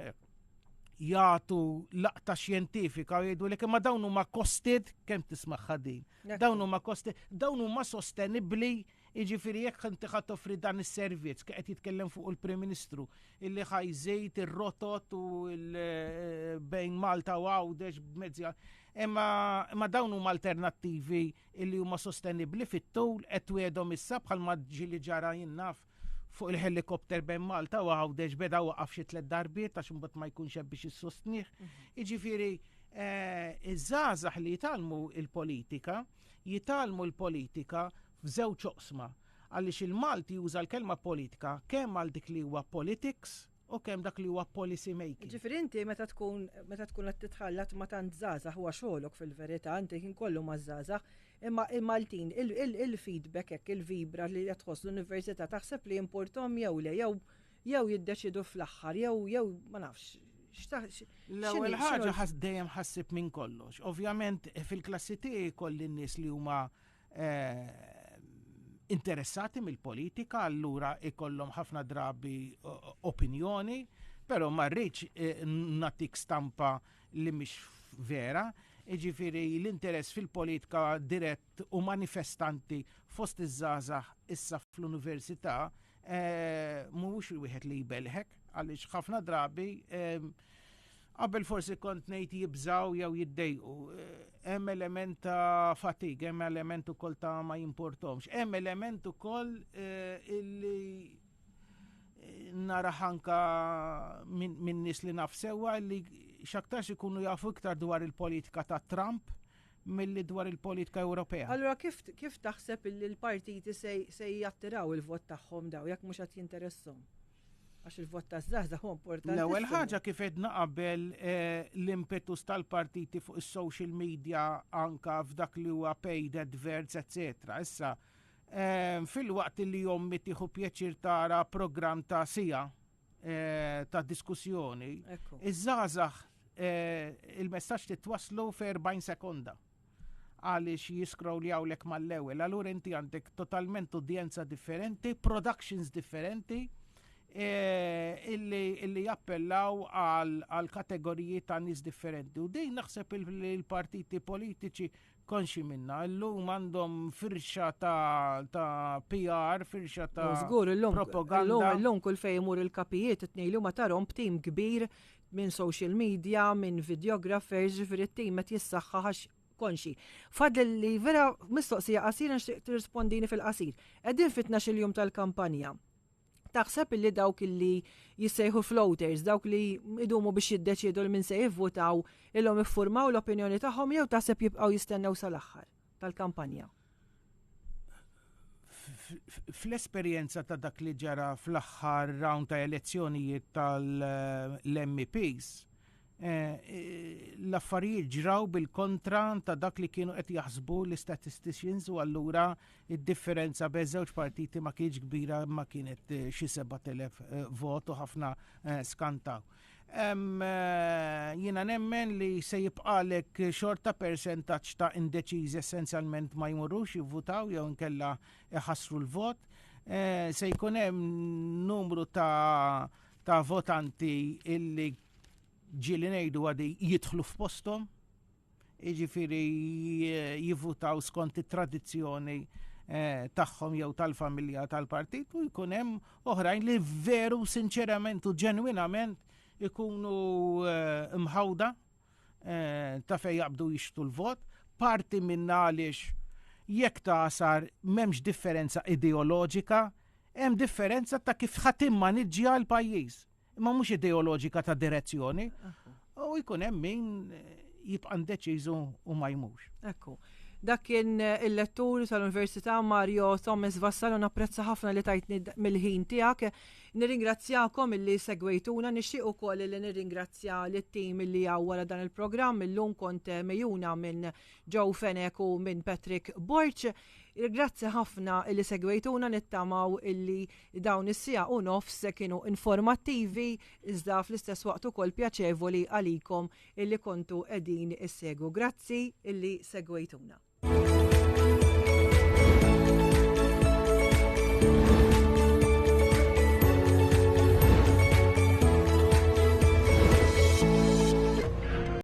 D: jagħtu laqta xjentifika u jgħidu li imma dawn huma costed kemm tismagħha din. Dawn huma costed, dawn huma sostenibbli Jiġifieri jekk inti ħa toffri dan is-servizz qed jitkellem fuq il-Prim Ministru illi ħa jżid ir-rotot u eh, bejn Malta u Għawdex b'mezzi imma imma dawn huma alternattivi illi huma sostenibbli fit-tul qed twiegħdhom issa bħalma ġieli ġara jien naf fuq il-helikopter bejn Malta u Għawdex beda waqaf xi tliet darbiet għax imbagħad ma jkunx hemm biex issostnih. Mhm. Jiġifieri eh, iż-żgħażagħ li jitgħallmu il-politika, jitgħallmu l-politika f'żewġ oqsma, għaliex il-Malti juża l-kelma politika kemm għal dik li huwa politics u kemm dak li huwa policy making.
A: Ġifieri inti meta tkun meta tkun qed titħallat ma' tant żgħażagħ huwa xogħolok fil-verità, inti kien kollu maż-żgħażagħ, imma il-Maltin il-feedback hekk il-vibra li qed tħoss l-università taħseb li jimpurthom jew le jew jew jiddeċidu fl-aħħar jew jew ma nafx.
D: L-ewwel ħaġa dejjem ħassib minn kollox. Ovvjament fil-klassi tiegħi kolli n-nies li huma eh, interessati mill-politika, allura ikollhom ħafna drabi eh, opinjoni, però ma rridx eh, natik stampa li mhix vera, jiġifieri l-interess fil-politika dirett u manifestanti fost iż-żgħażagħ issa fl-università mhuwiex wieħed li jbelħek għaliex ħafna drabi Qabel forsi kont ngħid jibżaw jew jiddejqu. Hemm element ta' fatig, hemm element ukoll ta' ma jimportomx, hemm element ukoll eh, illi eh, nara ħanka minn nies li naf sewwa li x'aktarx ikunu jafu iktar dwar il-politika ta' Trump milli dwar il-politika Ewropea.
A: Allura kif, kif taħseb illi l-partiti se jattiraw il-vot tagħhom daw jekk mhux qed jinteresshom? Għax il-vot ta' żgħażagħ huwa importanti.
D: L-ewwel ħaġa kif edna qabel eh, l-impetus tal-partiti fuq is-social media anka f'dak li huwa paid adverts, etc. Issa, eh, fil-waqt li jommi tieħu pjaċir tara programm ta' sija eh, ta' diskussjoni, iż-żgħażagħ il-messaġġ titwaslu f'40 sekonda għaliex jiscrolljawlek mal-ewwel. Allura inti għandek totalment udjenza differenti, productions differenti, eh, illi jappellaw għal kategoriji ta' nies differenti. U din naħseb il-partiti politiċi konxi minna. Illum għandhom firxa ta', ta PR, firxa ta'
A: Żgur, illum, propaganda. Illum, illum kull fej imur il-kapijiet it-tnejn huma tarhom b'tim kbir minn social media, minn videographers, ġifieri t-tim qed jissaħħaħ għax konxi. Fadl li vera mistoqsija qasira nixtieq tirrispondini fil-qasir. Qegħdin fit il jum tal-kampanja. Taħseb illi dawk illi jissejħu floaters, dawk li idumu biex jiddeċiedu l min se jivvutaw illum iffurmaw l-opinjoni tagħhom jew taħseb jibqgħu jistennew sal-aħħar tal-kampanja?
D: Fl-esperjenza ta' dak li ġara fl-aħħar round ta' elezzjonijiet tal-MEPs, eh, l-affarijiet ġraw bil-kontra ta' dak li kienu qed jaħsbu l-istatisticians u allura id-differenza bejn żewġ partiti ma kienx kbira ma kienet eh, xi 7000 eh, vot u ħafna skantaw. Jiena nemmen li se jibqalek xorta persentaġġ ta' indeċiżi essenzjalment ma jmurrux jivvutaw jew inkella iħassru l-vot. Se jkun hemm numru ta' ta' votanti illi ġieli ngħidu għadi jidħlu f'posthom, jiġifieri jivvutaw skont it-tradizzjoni eh, tagħhom jew tal-familja tal-partit u jkun hemm oħrajn li veru sinċerament u ġenwinament ikunu eh, mħawda eh, ta' fejn jaqbdu jixtu l-vot, parti minna għaliex jekk tasar m'hemmx differenza ideoloġika, hemm differenza ta' kif ħa timmaniġġja l-pajjiż, imma mhux ideoloġika ta' direzzjoni. U jkun hemm min jibqa' ndeċiżu u ma jmux.
A: Ekku. Dak kien il-lettur tal-Università Mario Thomas Vassallo napprezza ħafna li tajtni mill-ħin tiegħek. Nirringrazzjakom illi segwejtuna, nixtieq ukoll li nirringrazzja lit-tim illi hawn wara dan il-programm illum kont mejuna minn Joe Fenech u minn Patrick Borg. Grazzi ħafna illi segwejtuna nittamaw illi dawn is-siegħa u nofs kienu informattivi iżda fl-istess waqt ukoll pjaċevoli għalikom illi kontu qegħdin issegwu. Grazzi illi segwejtuna.